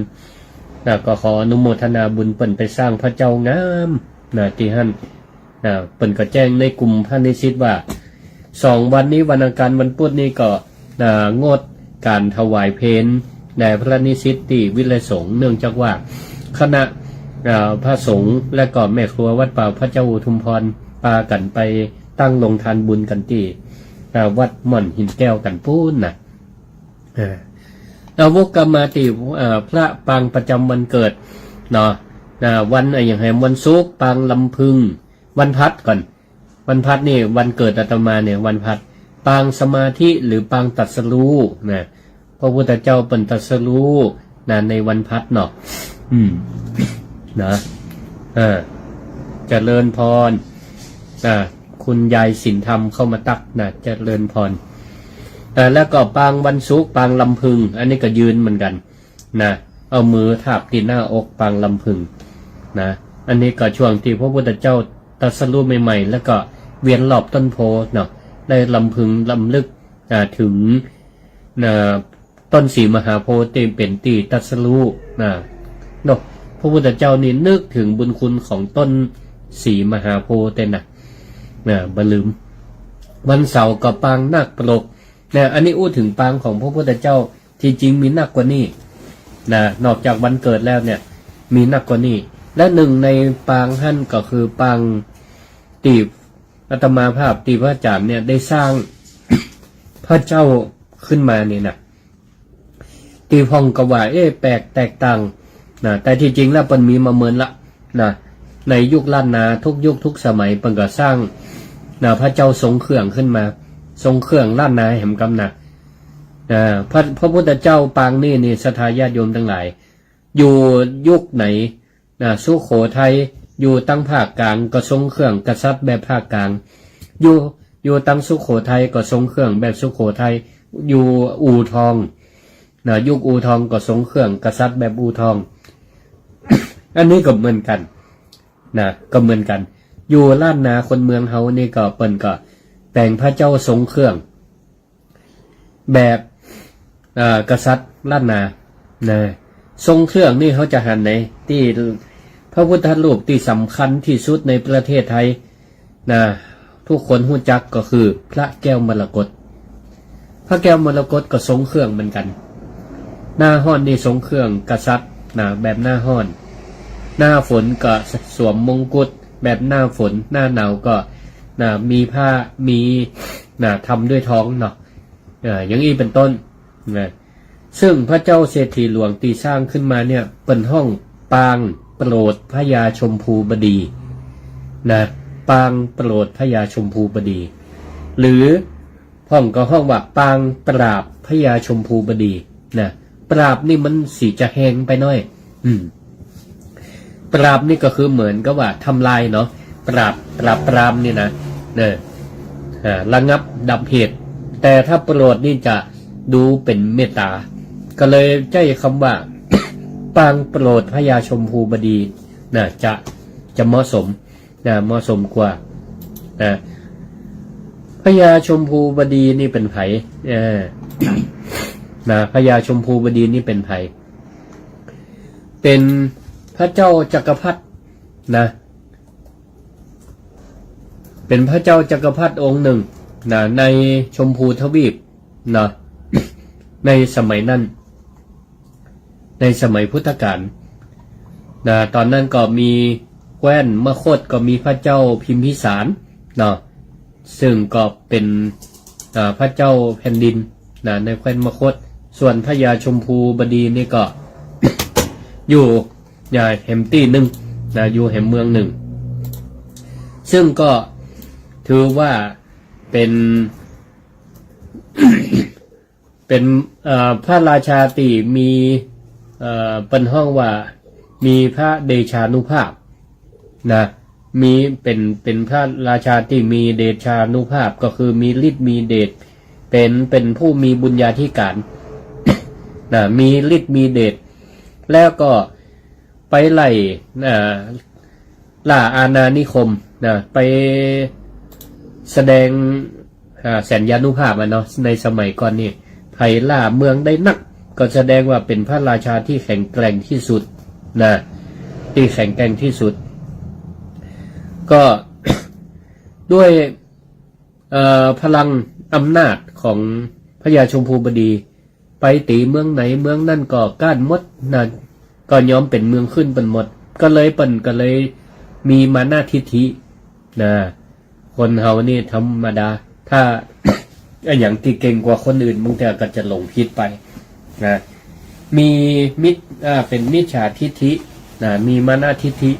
นะ ก็ขออนุโมทนาบุญเปิ้นไปสร้างพระเจ้างาม นะ ตี้หั้น นะ เปิ้นก็แจ้งในกลุ่มพระนิสิตว่า สองวันนี้วันอังคารวันพุธนี่ก็ นะ งดก๋านถวายเพลแด่พระนิสิตตี้วิไลสงฆ์ เนื่องจากว่าคณะ อ่า พระสงฆ์และก็แม่ครัววัดป่าพระเจ้าอุทุมพรปากั๋นไปตั้งโรงทานบุญกั๋นตี้ อ่า วัดหม่อนหินแก้วกั๋นปู๊นนะ อ่า เอาวกกลับมาตี้ อ่า พระปางประจำวันเกิดเนาะ อ่า วันอะหยังแหม วันศุกร์ปางลำพึง วันพฤหัสก่อน วันพฤหัสนี่วันเกิดอาตมาเนี่ย วันพฤหัส ปางสมาธิหรือปางตรัสรู้นะ พระพุทธเจ้าเปิ้นตรัสรู้นะ ในวันพฤหัสเนาะ อืม นะ อ่า เจริญพร อ่า คุณยายสินธรรมเข้ามาตักนะ เจริญพร อ่า แล้วก็ปางวันศุกร์ ปางลำพึง อันนี้ก็ยืนเหมือนกั๋นนะ เอามือทาบตี้หน้าอก ปางลำพึงนะ อันนี้ก็ช่วงตี้พระพุทธเจ้าตรัสรู้ใหม่ๆ แล้วก็เวียนรอบต้นโพธิ์เนาะ ได้ลำพึงรำลึก อ่า ถึง อ่า ต้นศรีมหาโพธิ์ตี้เป๋นตี้ตรัสรู้นะ เนาะ พระพุทธเจ้านี่นึกถึงบุญคุณของต้นศรีมหาโพธิ์เต้นนะ นะ บ่ลืม วันเสาร์ก็ปางนาคปรกนะ อันนี้อู้ถึงปางของพระพุทธเจ้า ตี้จริงมีนักกว่านี้นะ นอกจากวันเกิดแล้วเนี่ย มีนักกว่านี้ และหนึ่งในปางหั้นก็คือปางตี้อาตมาภาพตี้พระอาจารย์เนี่ยได้สร้างพระเจ้าขึ้นมานี่นะ ตี้พ่องก็ว่า เอ๊ะ แปลกแตกต่างนะ แต่ตี้จริงแล้วเปิ้นมีมาเมินละนะ ในยุคล้านนาทุกยุคทุกสมัยเปิ้นก็สร้างนะ พระเจ้าทรงเครื่องขึ้นมา ทรงเครื่องล้านนาแหมกำนะ อ่า พระ พระพุทธเจ้าปางนี้นี่ ศรัทธาญาติโยมตังหลาย อยู่ยุคไหนนะ สุโขทัย อยู่ตังภาคกลางก็ทรงเครื่องกษัตริย์แบบภาคกลาง อยู่ อยู่ตังสุโขทัยก็ทรงเครื่องแบบสุโขทัย อยู่อู่ทองนะ ยุคอู่ทองก็ทรงเครื่องกษัตริย์แบบอู่ทอง อันนี้ก็เหมือนกั๋น นะ ก็เหมือนกั๋น อยู่ล้านนาคนเมืองเฮานี่ก็เปิ้นก็แป แต่งพระเจ้าทรงเครื่อง แบบ เอ่อ กษัตริย์ล้านนา นะ ทรงเครื่องนี่เฮาจะหันในตี้พระพุทธรูปตี้สำคัญตี้สุดในประเทศไทย นะ ทุกคนฮู้จักก็คือพระแก้วมรกต พระแก้วมรกตก็ทรงเครื่องเหมือนกั๋น หน้าฮ้อนนี่ทรงเครื่องกษัตริย์ นะ แบบหน้าฮ้อน หน้าฝนก็สวมมงกุฎแบบหน้าฝน หน้าหนาวก็ นะ มีผ้า มี นะ ทำด้วยทองเนาะ อ่า อย่างอี้เป็นต้น นะ ซึ่งพระเจ้าเศรษฐีหลวงตี้สร้างขึ้นมาเนี่ย เปิ้นฮ้องปางโปรดพญาชมพูบดี นะ ปางโปรดพญาชมพูบดี หรือพ่องก็ฮ้องว่าปางปราบพญาชมพูบดี นะ ปราบนี่มันสีจะแฮงไปหน้อย อืม ปราบนี่ก็คือเหมือนกับว่าทำลายเนาะ ปราบ ปราบปรามนี่นะ เนี่ย อ่า ระงับดับเหตุ แต่ถ้าโปรดนี่จะดูเป๋นเมตต๋า ก็เลยใจ๊กำว่า ปางโปรดพญาชมพูบดี นะ จะ จะเหมาะสม นะ เหมาะสมกว่า นะ พญาชมพูบดีนี่เป๋นใผ เออ นะ พญาชมพูบดีนี่เป๋นใผ เป๋นพระเจ้าจักรพรรดิ นะ เป๋นพระเจ้าจักรพรรดิองค์นึ่ง นะ ในชมพูทวีป นะ ในสมัยนั้น ในสมัยพุทธกาล นะ ต๋อนนั้นก็มีแคว้นมคธก็มีพระเจ้าพิมพิสาร เนาะ ซึ่งก็เป๋น อ่า พระเจ้าแผ่นดิน นะ ในแคว้นมคธ ส่วนพญาชมพูบดีนี่ก็ อยู่ อ่า แหมตี้นึ่ง นะ อยู่แหมเมืองนึ่ง ซึ่งก็ถือว่าเป๋น เป๋น เอ่อ พระราชาตี้มี เอ่อ เปิ้นฮ้องว่ามีพระเดชานุภาพ นะ มี เป๋น เป๋นพระราชาตี้มีเดชานุภาพ ก็คือมีฤทธิ์มีเดช เป๋น เป๋นผู้มีบุญญาธิการ นะ มีฤทธิ์มีเดช แล้วก็ไปไล่ อ่า ล่าอาณานิคม นะ ไปแสดง อ่า แสนยานุภาพอะเนาะ ในสมัยก่อนนี่ ใผล่าเมืองได้นัก ก็แสดงว่าเป๋นพระราชาตี้แข็งแกร่งตี้สุด นะ ตี้แข็งแกร่งตี้สุด ก็ ด้วย เอ่อ พลังอำนาจของพญาชมพูบดี ไปตี๋เมืองไหนเมืองนั้นก็ก้านหมดนะ ก็ยอมเป๋นเมืองขึ้นเปิ้นหมด ก็เลยเปิ้นก็เลยมีมานะทิฐินะ คนเฮานี่ธรรมดา ถ้า อะหยังตี้เก่งกว่าคนอื่น บางเตื้อก็จะหลงผิดไปนะ มีมิจ อ่า เป๋นมิจฉาทิฐินะ มีมานะทิฐิ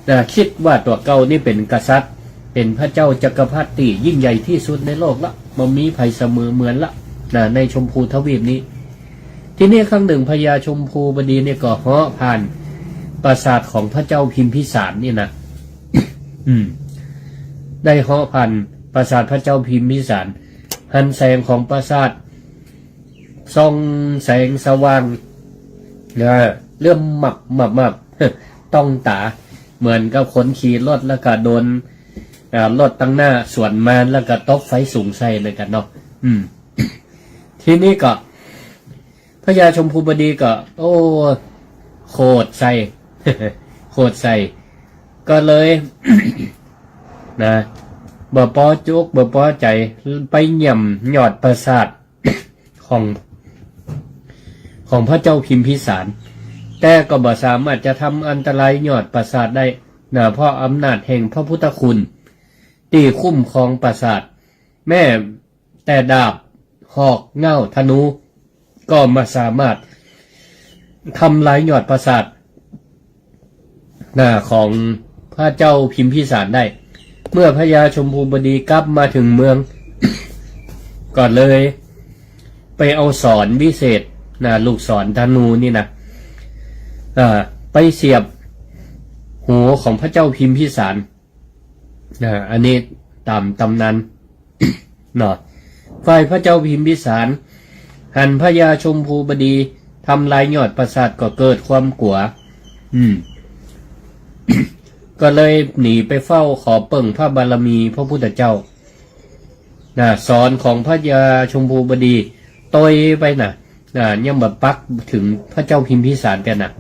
นะ กึ๊ดว่าตั๋วเก่านี่เป๋นกษัตริย์ เป๋นพระเจ้าจักรพรรดิตี้ยิ่งใหญ่ตี้สุดในโลกละ บ่มีใผเสมอเหมือนละ นะ ในชมพูทวีปนี้ ทีนี้ครั้งนึ่งพญาชมพูบดีนี่ก็เหาะผ่านปราสาทของพระเจ้าพิมพิสารนี่นะ อืม ได้เหาะผ่านปราสาทพระเจ้าพิมพิสาร หันแสงของปราสาท ส่องแสงสว่าง นะ เหลื่อมมับมับมับ ต้องต๋า เหมือนกับคนขี่รถแล้วก็โดน อ่า รถตังหน้าสวนมาแล้วก็ตบไฟสูงใส่เลยกั๋นเนาะ อืม ทีนี้ก็ พญาชมพูบดีก็ โอ้ โขดใส่ โขดใส่ ก็เลย นะ บ่ปอจุก บ่ปอใจ๋ ไปเยี่ยมยอดปราสาท ของ ของพระเจ้าพิมพิสาร แต่ก็บ่สามารถจะทำอันตรายยอดปราสาทได้นะ เพราะอำนาจแห่งพระพุทธคุณตี้คุ้มครองปราสาท แม้แต่ดาบ หอก ง่าว ธนู ก็บ่สามารถทำลายยอดปราสาท นะ ของพระเจ้าพิมพิสารได้ เมื่อพญาชมพูบดีกลับมาถึงเมือง ก็เลยไปเอาศรวิเศษนะ ลูกศรธนูนี่นะ อ่า ไปเสียบหัวของพระเจ้าพิมพิสาร นะ อันนี้ต๋ามต๋ำนาน เนาะ ฝ่ายพระเจ้าพิมพิสาร หันพญาชมพูบดีทำลายยอดปราสาทก็เกิดความกั๋ว อืม ก็เลยหนีไปเฝ้าขอเปิ้งพระบารมีพระพุทธเจ้า นะ สอนของพญาชมพูบดีตวยไปนะ นะ ยังบ่ปักเถิงพระเจ้าพิมพิสารเตื้อนะ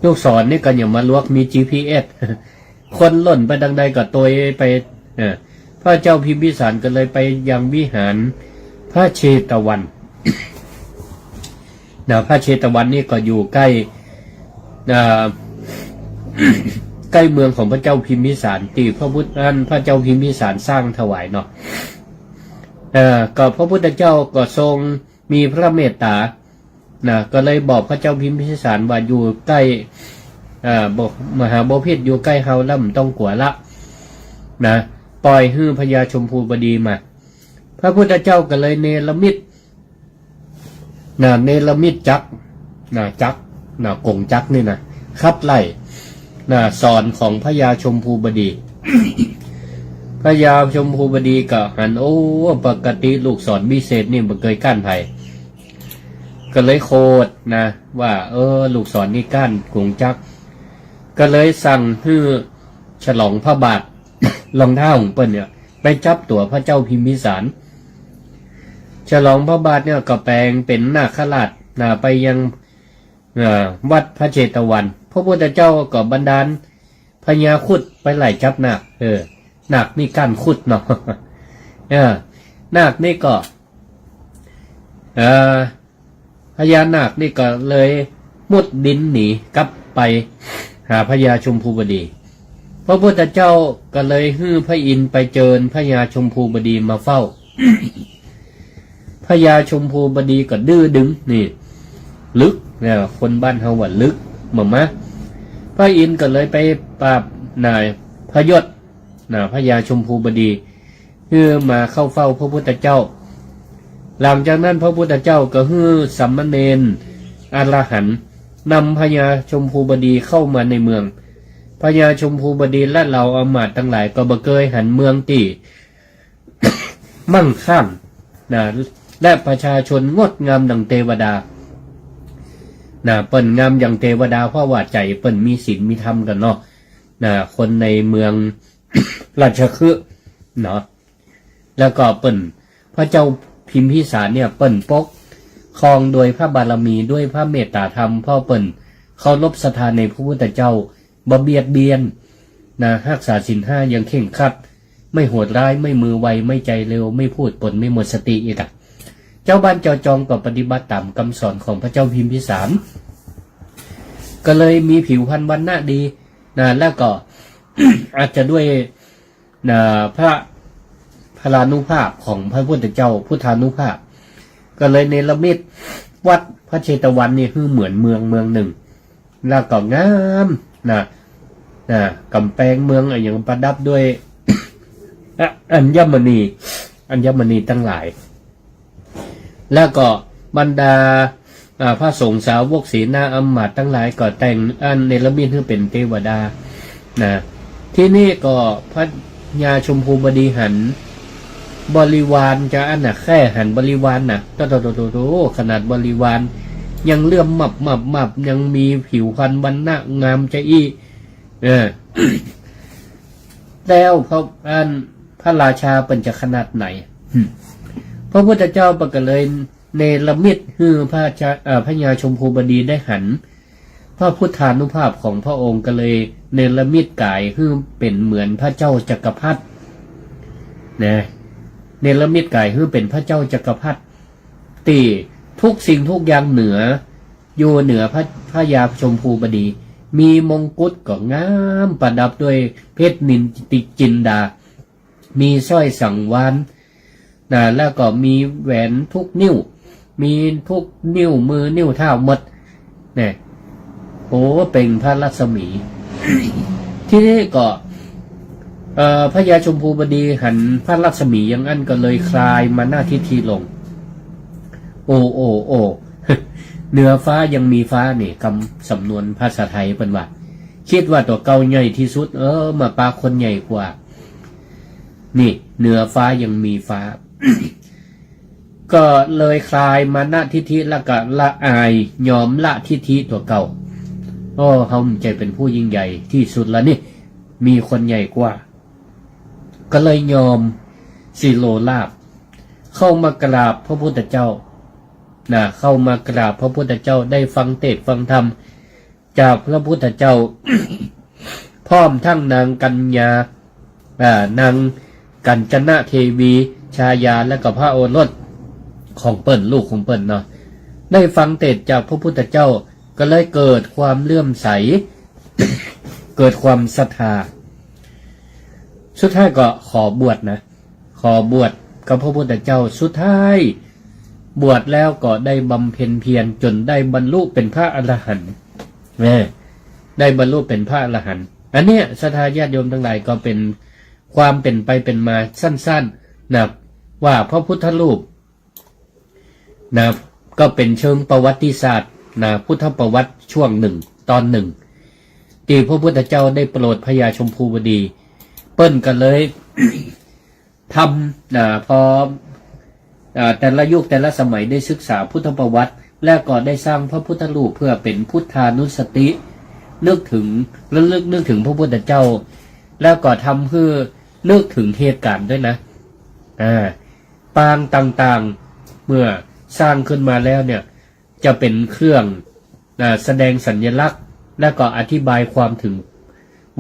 ลูกศรนี่ก็ยังบ่ลวกมี จีพีเอส คนล่นไปตางใดก็ตวยไป เออ พระเจ้าพิมพิสารก็เลยไปยังวิหารพระเชตวัน นะ พระเชตวันนี่ก็อยู่ใก้ อ่า ใก้เมืองของพระเจ้าพิมพิสาร ตี้พระพุทธ อันพระเจ้าพิมพิสารสร้างถวายเนาะ เอ่อ ก็พระพุทธเจ้าก็ทรงมีพระเมตตา นะ ก็เลยบอกพระเจ้าพิมพิสารว่าอยู่ใก้ อ่า บ่ มหาบพิตรอยู่ใก้เฮาแล้ว บ่ต้องกั๋วละ นะ ปล่อยหื้อพญาชมพูบดีมา พระพุทธเจ้าก็เลยเนรมิต นะ เนรมิตจักร นะ จักร นะ กงจักรนี่นะ ขับไล่ นะ สอนของพญาชมพูบดี พญาชมพูบดีก็หัน โอ้ ปกติลูกศรวิเศษนี่บ่เกยก้านใผ ก็เลยโขดนะ ว่า เออ ลูกศรนี่ก้านกงจักร ก็เลยสั่งหื้อฉลองพระบาท รองเท้าของเปิ้นเนี่ย ไปจับตั๋วพระเจ้าพิมพิสาร ฉลองพระบาทเนี่ยก็แป๋งเป๋นนาคราชนะ ไปยัง เอ่อ วัดพระเชตวัน พระพุทธเจ้าก็บันดาลพญาครุฑไปไล่จับนาค เออ นาคนี่ก้านครุฑเนาะ เออ นาคนี่ก็ เอ่อ พญานาคนี่ก็เลยมุดดินหนีกลับไปหาพญาชมพูบดี พระพุทธเจ้าก็เลยหื้อพระอินทร์ไปเจิญพญาชมพูบดีมาเฝ้า พญาชมพูบดีก็ดื้อดึงนี่ ลึกนะ คนบ้านเฮาว่าลึก มามา พระอินทร์ก็เลยไปปราบนายพยศนะ พญาชมพูบดี หื้อมาเข้าเฝ้าพระพุทธเจ้า หลังจากนั้นพระพุทธเจ้าก็หื้อสามเณรอรหันต์นำพญาชมพูบดีเข้ามาในเมือง พญาชมพูบดีและเหล่าอำมาตย์ตังหลายก็บ่เกยหันเมืองตี้มั่งคั่งนะ และประชาชนงดงามดังเตวดานะ เปิ้นงามอย่างเตวดา เพราะว่าใจ๋เปิ้นมีศีลมีธรรมกั๋นเนาะนะ คนในเมืองราชคฤห์เนาะ แล้วก็เปิ้น พระเจ้าพิมพิสารเนี่ย เปิ้นปกครองโดยพระบารมี ด้วยพระเมตตาธรรม เพราะเปิ้นเคารพศรัทธาในพระพุทธเจ้า บ่เบียดเบียนนะ ฮักษาศีลห้าอย่างเคร่งครัด ไม่โหดร้าย ไม่มือไว ไม่ใจเร็ว ไม่พูดปน ไม่หมดสติ อีกอะ เจ้าบ้านเจ้าจองก็ปฏิบัติต๋ามกำสอนของพระเจ้าพิมพิสาร ก็เลยมีผิวพรรณวรรณะดีนะ แล้วก็ อาจจะด้วย นะ พระ พลานุภาพของพระพุทธเจ้า พุทธานุภาพ ก็เลยเนรมิตวัดพระเชตวันนี่หื้อเหมือนเมืองเมืองหนึ่ง แล้วก็งามนะ นะ ก๋ำแปงเมืองอะหยังประดับด้วย อะ อัญมณี อัญมณีตังหลาย แล้วก็บรรดา อ่า พระสงฆ์สาวกเสนาอำมาตย์ตังหลายก็แต่งอันเนรมิตหื้อเป๋นเตวดา นะ ทีนี้ก็พญาชมพูบดีหันบริวารจาอั้นน่ะ แค่หันบริวารน่ะ โต โต โต โต โต ขนาดบริวารยังเหลื่อมมับมับมับ ยังมีผิวพรรณวรรณะงามจาอี้ เออ แล้วพระ อัน พระราชาเปิ้นจะขนาดไหน หึ พระพุทธเจ้าเปิ้นก็เลยเนรมิตหื้อพระชา เอ่อ พญาชมพูบดีได้หัน พระพุทธานุภาพของพระองค์ ก็เลยเนรมิตก๋ายหื้อเป๋นเหมือนพระเจ้าจักรพรรดิ นะ เนรมิตก๋ายหื้อเป๋นพระเจ้าจักรพรรดิ ตี้ทุกสิ่งทุกอย่างเหนือ อยู่เหนือพระ พญาชมพูบดี มีมงกุฎก็งามประดับด้วยเพชรนิลจินดา มีสร้อยสังวาลนะ แล้วก็มีแหวนทุกนิ้ว มีทุกนิ้วมือนิ้วเท้าหมด เนี่ย โอ้ เปล่งพระรัศมี ทีนี้ก็ เอ่อ พญาชมพูบดีหันพระรัศมีอย่างอั้นก็เลยคลายมานะทิฏฐิลง โอ้ โอ้ โอ้ เหนือฟ้ายังมีฟ้านี่ กำสำนวนภาษาไทยเปิ้นว่า คิดว่าตั๋วเก่าใหญ่ตี้สุด เออ มาปะคนใหญ่กว่า นี่ เหนือฟ้ายังมีฟ้า ก็เลยคลายมานะทิฏฐิ แล้วก็ละอายยอมละทิฏฐิตั๋วเก่า โอ้ เฮาบ่ใจ้เป๋นผู้ยิ่งใหญ่ตี้สุดแล้วนี่ มีคนใหญ่กว่า ก็เลยยอม ศิโลลาภ เข้ามากราบพระพุทธเจ้า นะ เข้ามากราบพระพุทธเจ้า ได้ฟังเตสน์ฟังธรรมจากพระพุทธเจ้า พร้อมทั้งนางกัญญา อ่า นางกัญจนาเทวี ชายา และก็พระโอรสของเปิ้น ลูกของเปิ้นเนาะ ได้ฟังเตสน์จากพระพุทธเจ้า ก็เลยเกิดความเลื่อมใส เกิดความศรัทธา สุดท้ายก็ขอบวชนะ ขอบวชกับพระพุทธเจ้า สุดท้ายบวชแล้วก็ได้บำเพ็ญเพียรจนได้บรรลุเป็นพระอรหันต์ เออ ได้บรรลุเป็นพระอรหันต์ อันเนี้ย ศรัทธาญาติโยมทั้งหลาย ก็เป็นความเป็นไปเป็นมาสั้นๆ นะ ว่าพระพุทธรูป นะ ก็เป็นเชิงประวัติศาสตร์ นะ พุทธประวัติช่วงหนึ่ง ตอนหนึ่ง ตี้พระพุทธเจ้าได้โปรดพญาชมพูบดี เปิ้นก็เลย ทำ นะ พอ อ่า แต่ละยุคแต่ละสมัยได้ศึกษาพุทธประวัติ และก็ได้สร้างพระพุทธรูปเพื่อเป็นพุทธานุสติ นึกถึง ระลึกนึกถึงพระพุทธเจ้า แล้วก็ทำหื้อนึกถึงเหตุการณ์ด้วยนะ อ่า ปางต่างๆ เมื่อสร้างขึ้นมาแล้วเนี่ย จะเป็นเครื่อง อ่า แสดงสัญลักษณ์ และก็อธิบายความถึง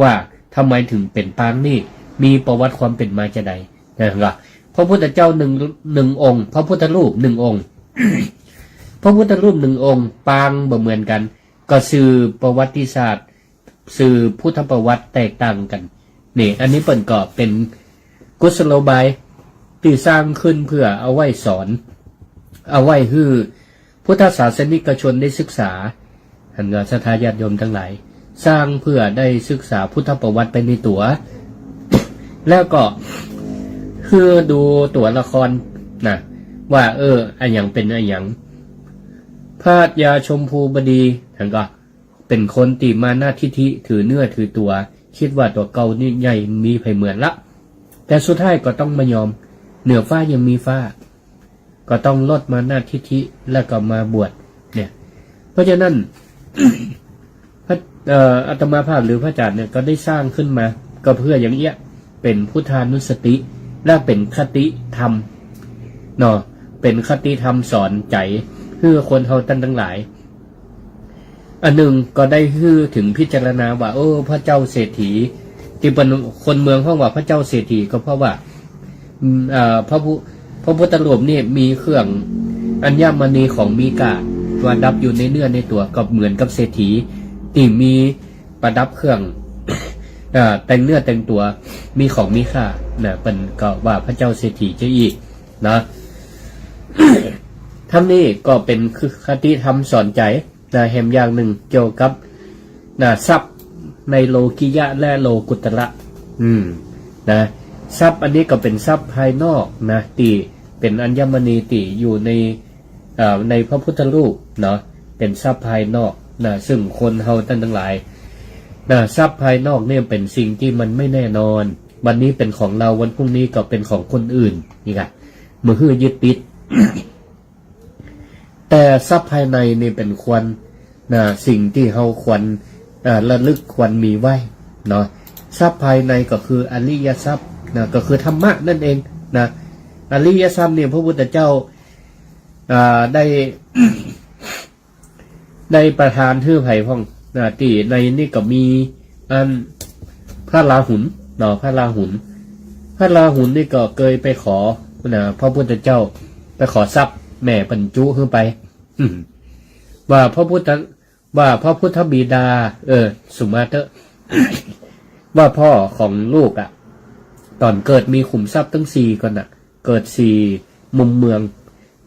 ว่าทำไมถึงเป็นปางนี่ มีประวัติความเป็นมาจาใด นะก็ พระพุทธเจ้าหนึ่ง หนึ่งองค์ พระพุทธรูปหนึ่งองค์ พระพุทธรูปหนึ่งองค์ ปางบ่เหมือนกั๋น ก็สืบประวัติศาสตร์ สืบพุทธประวัติแตกต่างกั๋น นี่ อันนี้เปิ้นก็เป็นกุศโลบายตี้สร้างขึ้นเพื่อเอาไว้สอน เอาไว้หื้อพุทธศาสนิกชนได้ศึกษา หันก็ศรัทธาญาติโยมทั้งหลาย สร้างเพื่อได้ศึกษาพุทธประวัติไปในตั๋ว แล้วก็หื้อดูตั๋วละครนะ ว่า เออ อะหยังเป็นอะหยัง พญาชมพูบดี หันก็ เป็นคนตี้มานะทิฐิ ถือเนื้อถือตั๋ว กึ๊ดว่าตั๋วเก่านี่ใหญ่ มีใผเหมือนละ แต่สุดท้ายก็ต้องมายอม เหนือฟ้ายังมีฟ้า ก็ต้องลดมานะทิฐิ แล้วก็มาบวช เนี่ย เพราะฉะนั้น พระ เอ่อ อาตมาภาพหรือพระอาจารย์เนี่ยก็ได้สร้างขึ้นมา ก็เพื่ออย่างเอี้ย เป็นพุทธานุสติ และเป็นคติธรรม เนาะ เป็นคติธรรมสอนใจ๋ หื้อคนเฮาต้านตังหลาย อันหนึ่งก็ได้หื้อถึงพิจารณาว่า โอ้ พระเจ้าเศรษฐี ตี้เปิ้นคนเมืองฮ้องว่าพระเจ้าเศรษฐี ก็เพราะว่า อืม เอ่อ พระพุ พระพุทธรูปนี่มีเครื่องอัญมณีของมีค่าประดับอยู่ในเนื้อในตั๋ว ก็เหมือนกับเศรษฐีตี้มีประดับเครื่อง เอ่อ แต่งเนื้อแต่งตั๋ว มีของมีค่า นะ เปิ้นก็ว่าพระเจ้าเศรษฐีเจ้าอี้ นะ ทั้งนี้ก็เป็นคติธรรมสอนใจ๋ นะ แหมอย่างหนึ่งเกี่ยวกับ นะ ทรัพย์ในโลกิยะและโลกุตระ อืม นะ ทรัพย์อันนี้ก็เป็นทรัพย์ภายนอกนะ ตี้เป็นอัญมณีตี้อยู่ใน เอ่อ ในพระพุทธรูปเนาะ เป็นทรัพย์ภายนอกนะ ซึ่งคนเฮาต้านตังหลายนะ ทรัพย์ภายนอกเนี่ยเป็นสิ่งตี้มันไม่แน่นอน วันนี้เป็นของเรา วันพรุ่งนี้ก็เป็นของคนอื่น นี่ค่ะ บ่หื้อยึดติด แต่ทรัพย์ภายในนี่เป็นควรนะ สิ่งตี้เฮาควร เอ่อ ระลึกควรมีไว้เนาะ ทรัพย์ภายในก็คืออริยทรัพย์นะ ก็คือธรรมะนั่นเองนะ อริยทรัพย์เนี่ยพระพุทธเจ้า อ่า ได้ ได้ประทานหื้อใผพ่องนะ ตี้ในนี่ก็มีอันพระราหุลเนาะ พระราหุล พระราหุลนี่ก็เกยไปขอนะ พระพุทธเจ้า ไปขอทรัพย์แม่บรรจุหื้อไป อืม ว่าพระพุทธ ว่าพระพุทธบิดา เออ สุมาเตอะ ว่าพ่อของลูกอะ ต๋อนเกิดมีขุมทรัพย์ตึงสี่ก้อนน่ะ เกิดสี่มุมเมือง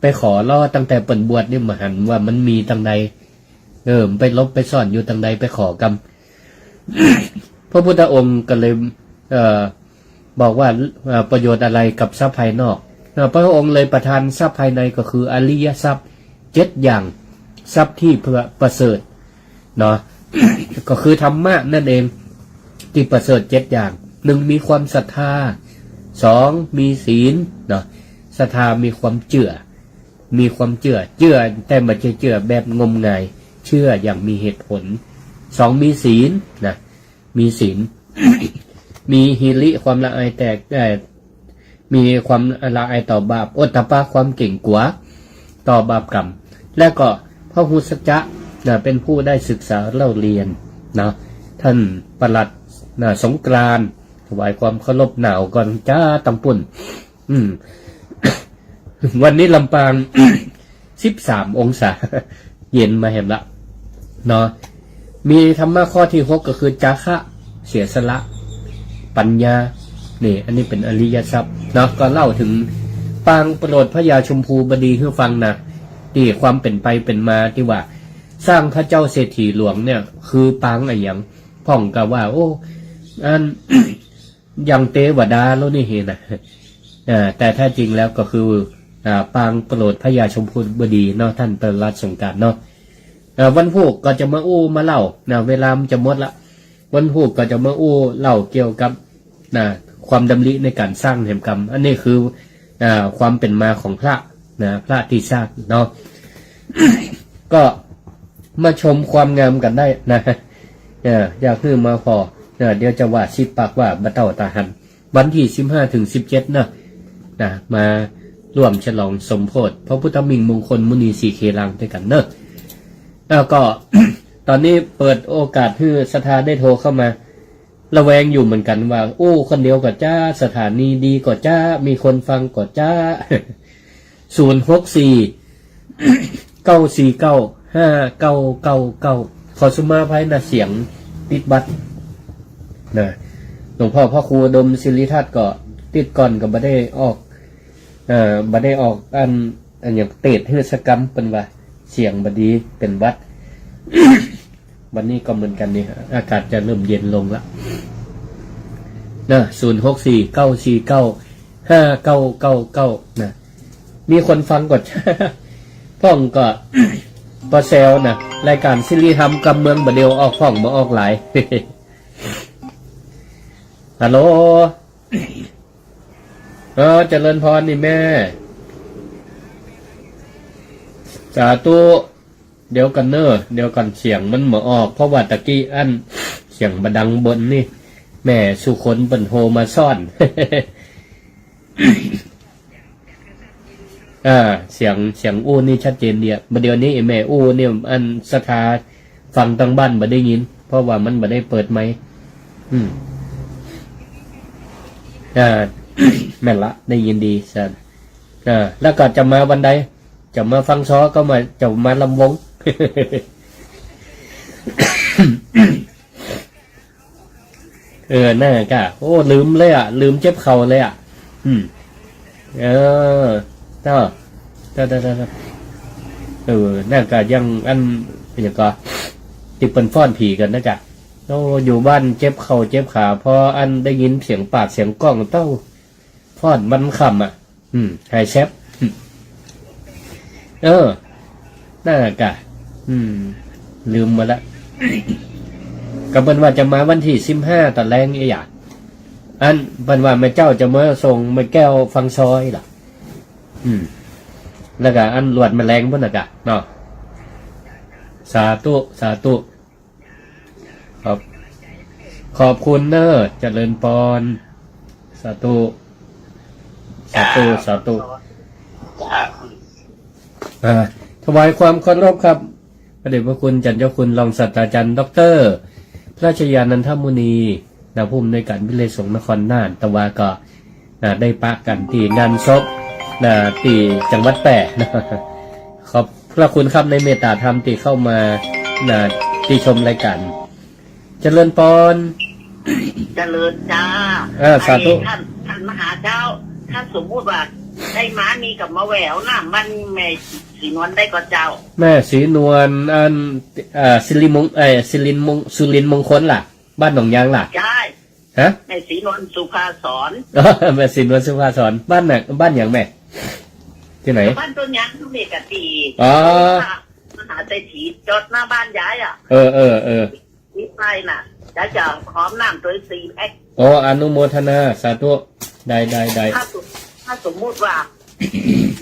ไปขอลอตั้งแต่เปิ้นบวชนี่บ่หันว่ามันมีตังใด เออ ไปหลบไปซ่อนอยู่ตังใด ไปขอกำ พระพุทธองค์ก็เลย เอ่อ บอกว่า เอ่อ ประโยชน์อะไรกับทรัพย์ภายนอก เอ่อ พระองค์เลยประทานทรัพย์ภายในก็คืออริยทรัพย์เจ็ดอย่าง ทรัพย์ที่ประเสริฐเนาะ ก็คือธรรมะนั่นเอง ตี้ประเสริฐเจ็ดอย่าง หนึ่ง มีความศรัทธา สอง มีศีลเนาะ ศรัทธามีความเจื้อ มีความเจื้อ เจื้อแต่บ่ใจ้เจื้อแบบงมงาย เชื่ออย่างมีเหตุผล สอง มีศีลนะ มีศีล มีหิริ ความละอายแตก เอ่อ มีความละอายต่อบาป โอตตัปปะ ความเกรงกลัวต่อบาปกรรม และก็พระหุสัจจะนะ เป็นผู้ได้ศึกษาเล่าเรียนนะ ท่านปลัดนะ สงกรานต์ ถวายความเคารพ หนาวก่อนจ้าตังปุ้น อืม วันนี้ลำปาง สิบสามองศา เย็นมาแหมละเนาะ มีธรรมะข้อที่หกก็คือ จาคะ เสียสละ ปัญญา นี่ อันนี้เป็นอริยทรัพย์เนาะ ก็เล่าเถิงปางโปรดพญาชมพูบดีหื้อฟังนะ ตี้ความเป๋นไปเป๋นมาตี้ว่า สร้างพระเจ้าเศรษฐีหลวงเนี่ย คือปางอะหยัง พ่องก็ว่า โอ้ อัน อย่างเตวดาแล้วนี่เฮนะ อ่า แต่แท้จริงแล้วก็คือ อ่า ปางโปรดพญาชมพูบดีเนาะ ท่านปลัดสงกรานต์เนาะ อ่า วันพูกก็จะมาอู้มาเล่านะ เวลามันจะหมดละ วันพูกก็จะมาอู้เล่าเกี่ยวกับนะ ความดำริในก๋านสร้างแหมกำ อันนี้คือ อ่า ความเป๋นมาของพระนะ พระตี้สร้างเนาะ ก็มาชมความงามกั๋นได้นะ เออ อยากหื้อมาผ่อ เออ เดี๋ยวจะว่าสิบปากว่าบ่เต้าตาหัน วันตี้สิบห้าเถิงสิบเจ็ดเนาะ นะ มาร่วมฉลองสมโภชพระพุทธมิ่งมงคลมุนีสีเคลางด้วยกั๋นเนาะ แล้วก็ ต๋อนนี้เปิดโอกาสหื้อศรัทธาได้โทรเข้ามา ระแวงอยู่เหมือนกั๋นว่า อู้คนเดียวก่อจ๊า สถานีดีก่อจ๊า มีคนฟังก่อจ๊า ศูนย์หกสี่ เก้าสี่เก้า ห้าเก้าเก้าเก้า ขอสุมาอภัยนะ เสียงติดบัดนะ หลวงพ่อพระครูอุดมศิริทัศน์ก็ติดก่อนก็บ่ได้ออก เอ่อ บ่ได้ออกอัน อันหยังเตสน์หื้อสักกำ เปิ้นว่าเสียงบ่ดี เป๋นหวัด วันนี้ก็เหมือนกั๋นนี่ อากาศจะเริ่มเย็นลงละนะ ศูนย์หกสี่ เก้าสี่เก้า ห้าเก้าเก้าเก้า นะ มีคนฟังก่อ พ่องก็ ปอแซวนะ รายก๋านสิริธรรมกำเมืองบ่าเดี่ยวออกพ่องบ่ออกหลาย ฮัลโหล เออ เจริญพรนี่แม่ สาธุ เดี๋ยวก่อนเน่อ เดี๋ยวก่อน เสียงมันบ่ออก เพราะว่าตะกี้อั้น เสียงบ่ดังบนนี่ แม่สุคนเปิ้นโทรมาซ้อน อ่า เสียง เสียงอู้นี่ชัดเจนดีอะ บ่าเดี่ยวนี้ไอ้แม่อู้นี่ อันศรัทธาฟังตังบ้านบ่ได้ยิน เพราะว่ามันบ่ได้เปิดไมค์ อืม อ่า แม่นละ ได้ยินดี อ่า แล้วก็จะมาวันใด จะมาฟังซอก็มา จะมาลำวง เออ นั่นกะ โอ้ ลืมเลยอะ ลืมเจ็บเข่าเลยอะ อืม เออ เนาะ เนาะ เนาะ เนาะ เนาะ เออ นั่นกะยังอัน หยังก่อ ตี้เปิ้นฟ้อนผีกั๋นนะกะ โอ้ อยู่บ้านเจ็บเข่าเจ็บขา พออันได้ยินเสียงปาดเสียงก้องเต้า ฟ้อนวันค่ำอะ อืม หายแซบ อืม เออ นั่นกะ อืม ลืมหมดละ ก็เปิ้นว่าจะมาวันตี้สิบห้าต๋อนแลงอี้หยา อันเปิ้นว่าแม่เจ้าจะมาส่งแม่แก้วฟังซออี้หละ อืม แล้วก็อันหลวดแมลงปุ้นน่ะกะ เนาะ สาธุ สาธุ ขอบ ขอบคุณเนอะ เจริญปอน สาธุ สาธุ สาธุ อ่า ถวายความเคารพครับ พระเดชพระคุณจันเจ้าคุณรองศาสตราจารย์ด็อกเตอร์พระชยานันทมุนี นะ ผู้อำนวยการวิทยาลัยสงฆ์นครน่าน แต่ว่าก็ นะ ได้ปะกั๋นตี้งานศพ นะ ตี้จังหวัดแป้นะ ขอบพระคุณครับในเมตตาธรรมตี้เข้ามา นะ ตี้ชมรายการ เจริญปอน เจริญจ้า เออ สาธุ ไอ้ท่าน ท่านมหาเจ้า ถ้าสมมุติว่าได้มานี่ก็มาแหววน้ำบ้านแม่ศรีนวลได้ก่อเจ้า แม่ศรีนวล อัน เอ่อ สิริมง เอ่อ สิริมง สุรินทร์มงคลล่ะ บ้านหนองยางล่ะ ใช่ ฮะ แม่ศรีนวลสุภาสร แม่ศรีนวลสุภาสร บ้านไหน บ้านหยังแม่ ตี้ไหน บ้านต้นยางทุกเมกะตี อ๋อ มหาเศรษฐีจอดหน้าบ้านยายอะ เออ เออ เออ ตี้ไปน่ะ ยายจะหอมน้ำตวยสี่แพ็ค อ๋อ อนุโมทนา สาธุ ได้ ได้ ได้ ถ้าสม ถ้าสมมุติว่า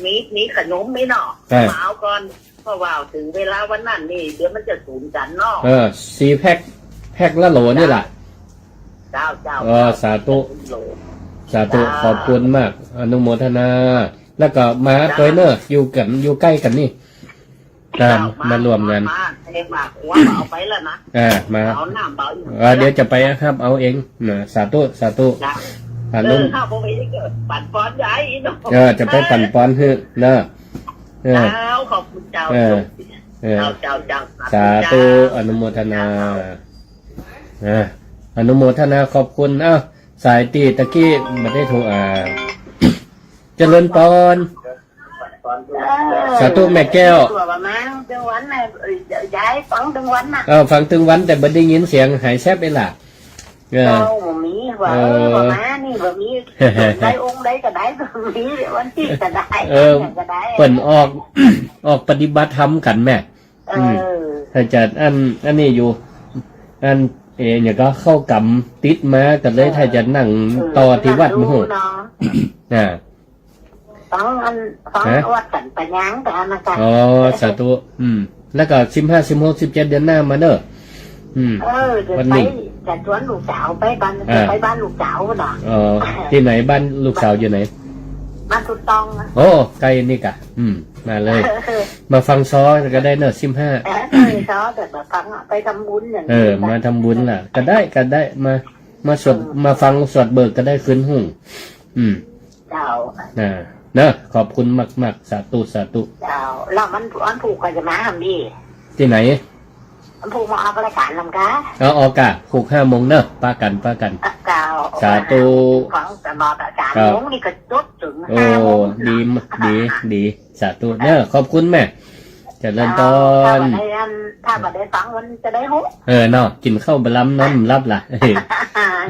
มี มีขนมมีเนาะ อ่า มาเอาก่อน เพราะว่าเถิงเวลาวันนั้นนี่ เดี๋ยวมันจะสูญกั๋นเนาะ เออ สี่แพ็ค แพ็คละโหลนี่ล่ะ เจ้า เจ้า เออ สาธุ โหล สาธุ ขอบคุณมาก อนุโมทนา แล้วก็มาตวยเน่อ อยู่กั๋น อยู่ใก้กั๋นนี่ อ่า เจ้า มา มาร่วมงาน มา มา เรียกว่าหัวเอาไปแล้วนะ อ่า มา เอาน้ำเบาอยู่ อ่า เดี๋ยวจะไปฮับเอาเองนะ สาธุ สาธุ นะ อนุ เออ ข้าพเจ้าไปนี่ก็ปั่นปอนใหญ่เนาะ เออ จะไปปั่นปอนหื้อนะ เออ เจ้า ขอบคุณเจ้า เออ เจ้า เออ เจ้า เจ้า สาธุ สาธุ เจ้า อนุโมทนา เจ้า อ่า อนุโมทนา ขอบคุณ เอ้า สายตี้ตะกี้บ่ได้โทร อ่า เจริญปอน เออ สาธุแม่แก้ว ตัวประมาณตึงวันน่ะ เอ่อ ย้ายฟังตึงวันน่ะ เออ ฟังตึงวันแต่บ่ได้ยินเสียง หายแซบไปล่ะ เออ เจ้าบ่มีว่า เออ เออ ประมาณนี้บ่มี ได้องค์ใดก็ได้ บ่มีวันตี้ก็ได้ เออ ก็ได้ เปิ้นออก ออกปฏิบัติธรรมกั๋นแม่ เออ อืม ถ้าจะอัน อันนี้อยู่ อัน เออ เนี่ยก็เข้ากรรมติดมาก็เลย เออ ถ้าจะนั่ง เออ ต่อตี้วัด ดู หมู่ เนาะ อ่า ฟังอัน ฟัง ฮะ วัดสันปะยางแต่อันนั้นจ้ะ อ๋อ สาธุ อืม แล้วก็สิบห้า สิบหก สิบเจ็ด เดือนหน้ามาเน่อ อืม เออ เดี๋ยว วันนี้ ไป จะชวนลูกสาวไปบ้าน อ่า จะไปบ้านลูกสาวน่ะ อ๋อ ตี้ไหน บ้านลูกสาวอยู่ไหน บ้านสุดตองนะ โอ้ ใก้นี่กะ อืม มาเลย มาฟังซ้อก็ได้เน่อ สิบห้า เออ ซ้อแต่มาฟังอะ ไปทำบุญอย่างนี้ เออ มาทำบุญล่ะ ก็ได้ ก็ได้ มา มาสวด อืม มาฟังสวดเบิกก็ได้คืนหนึ่ง อืม เจ้า อ่า เนอะ ขอบคุณมากๆ สาธุ สาธุ เจ้า แล้ววัน วันพูกก็จะมาทำดี ตี้ไหน วันพูกมาออกรายก๋านนำกา เอา ออกก่ะ พูกห้าโมงเนอะ ปะกั๋น ปะกั๋น เจ้า สาธุ ฟังตลอดอะ สาม เจ้า โมงนี่ก็จดเถิง โอ้ ห้าโมง ดีมะ ดี ดี สาธุเนอะ ขอบคุณแม่ เจริญปอน ถ้าบ่ได้อัน ถ้าบ่ได้ฟังมันจะได้ฮู้ เออ เนาะ กิ๋นข้าวบ่ลำนอนบ่หลับล่ะ เออ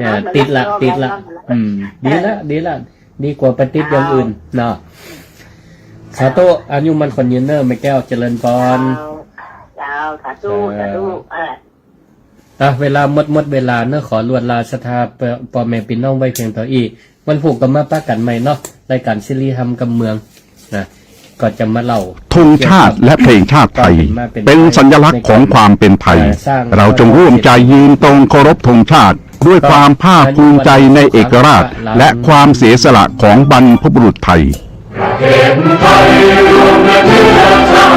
นอนบ่หลับ ติดละ นอนบ่หลับ ติดละ นอนบ่หลับ อืม ดีละ ดีละ ดีกว่าไปติดอย่างอื่น เจ้า เนาะ สาธุ อายุมั่นขวัญยืนเน่อแม่แก้ว เจริญปอน เจ้า เจ้า สาธุ สาธุ เออ อ่ะ เวลาหมด หมดเวลาเนอะ ขอลวดลาศรัทธา ป- ป้อแม่ปี้น้องไว้เพียงเต้าอี้ วันพูกก็มาปะกั๋นใหม่เนาะ รายก๋านสิริธรรมกำเมืองนะ ก็จะมาเล่า ธงชาติและเพลงชาติไทย เป็นสัญลักษณ์ของความเป็นไทย เราจงร่วมใจยืนตรงเคารพธงชาติ ด้วยความภาคภูมิใจในเอกราช และความเสียสละของบรรพบุรุษไทย เข็มไทยรวมประเทศ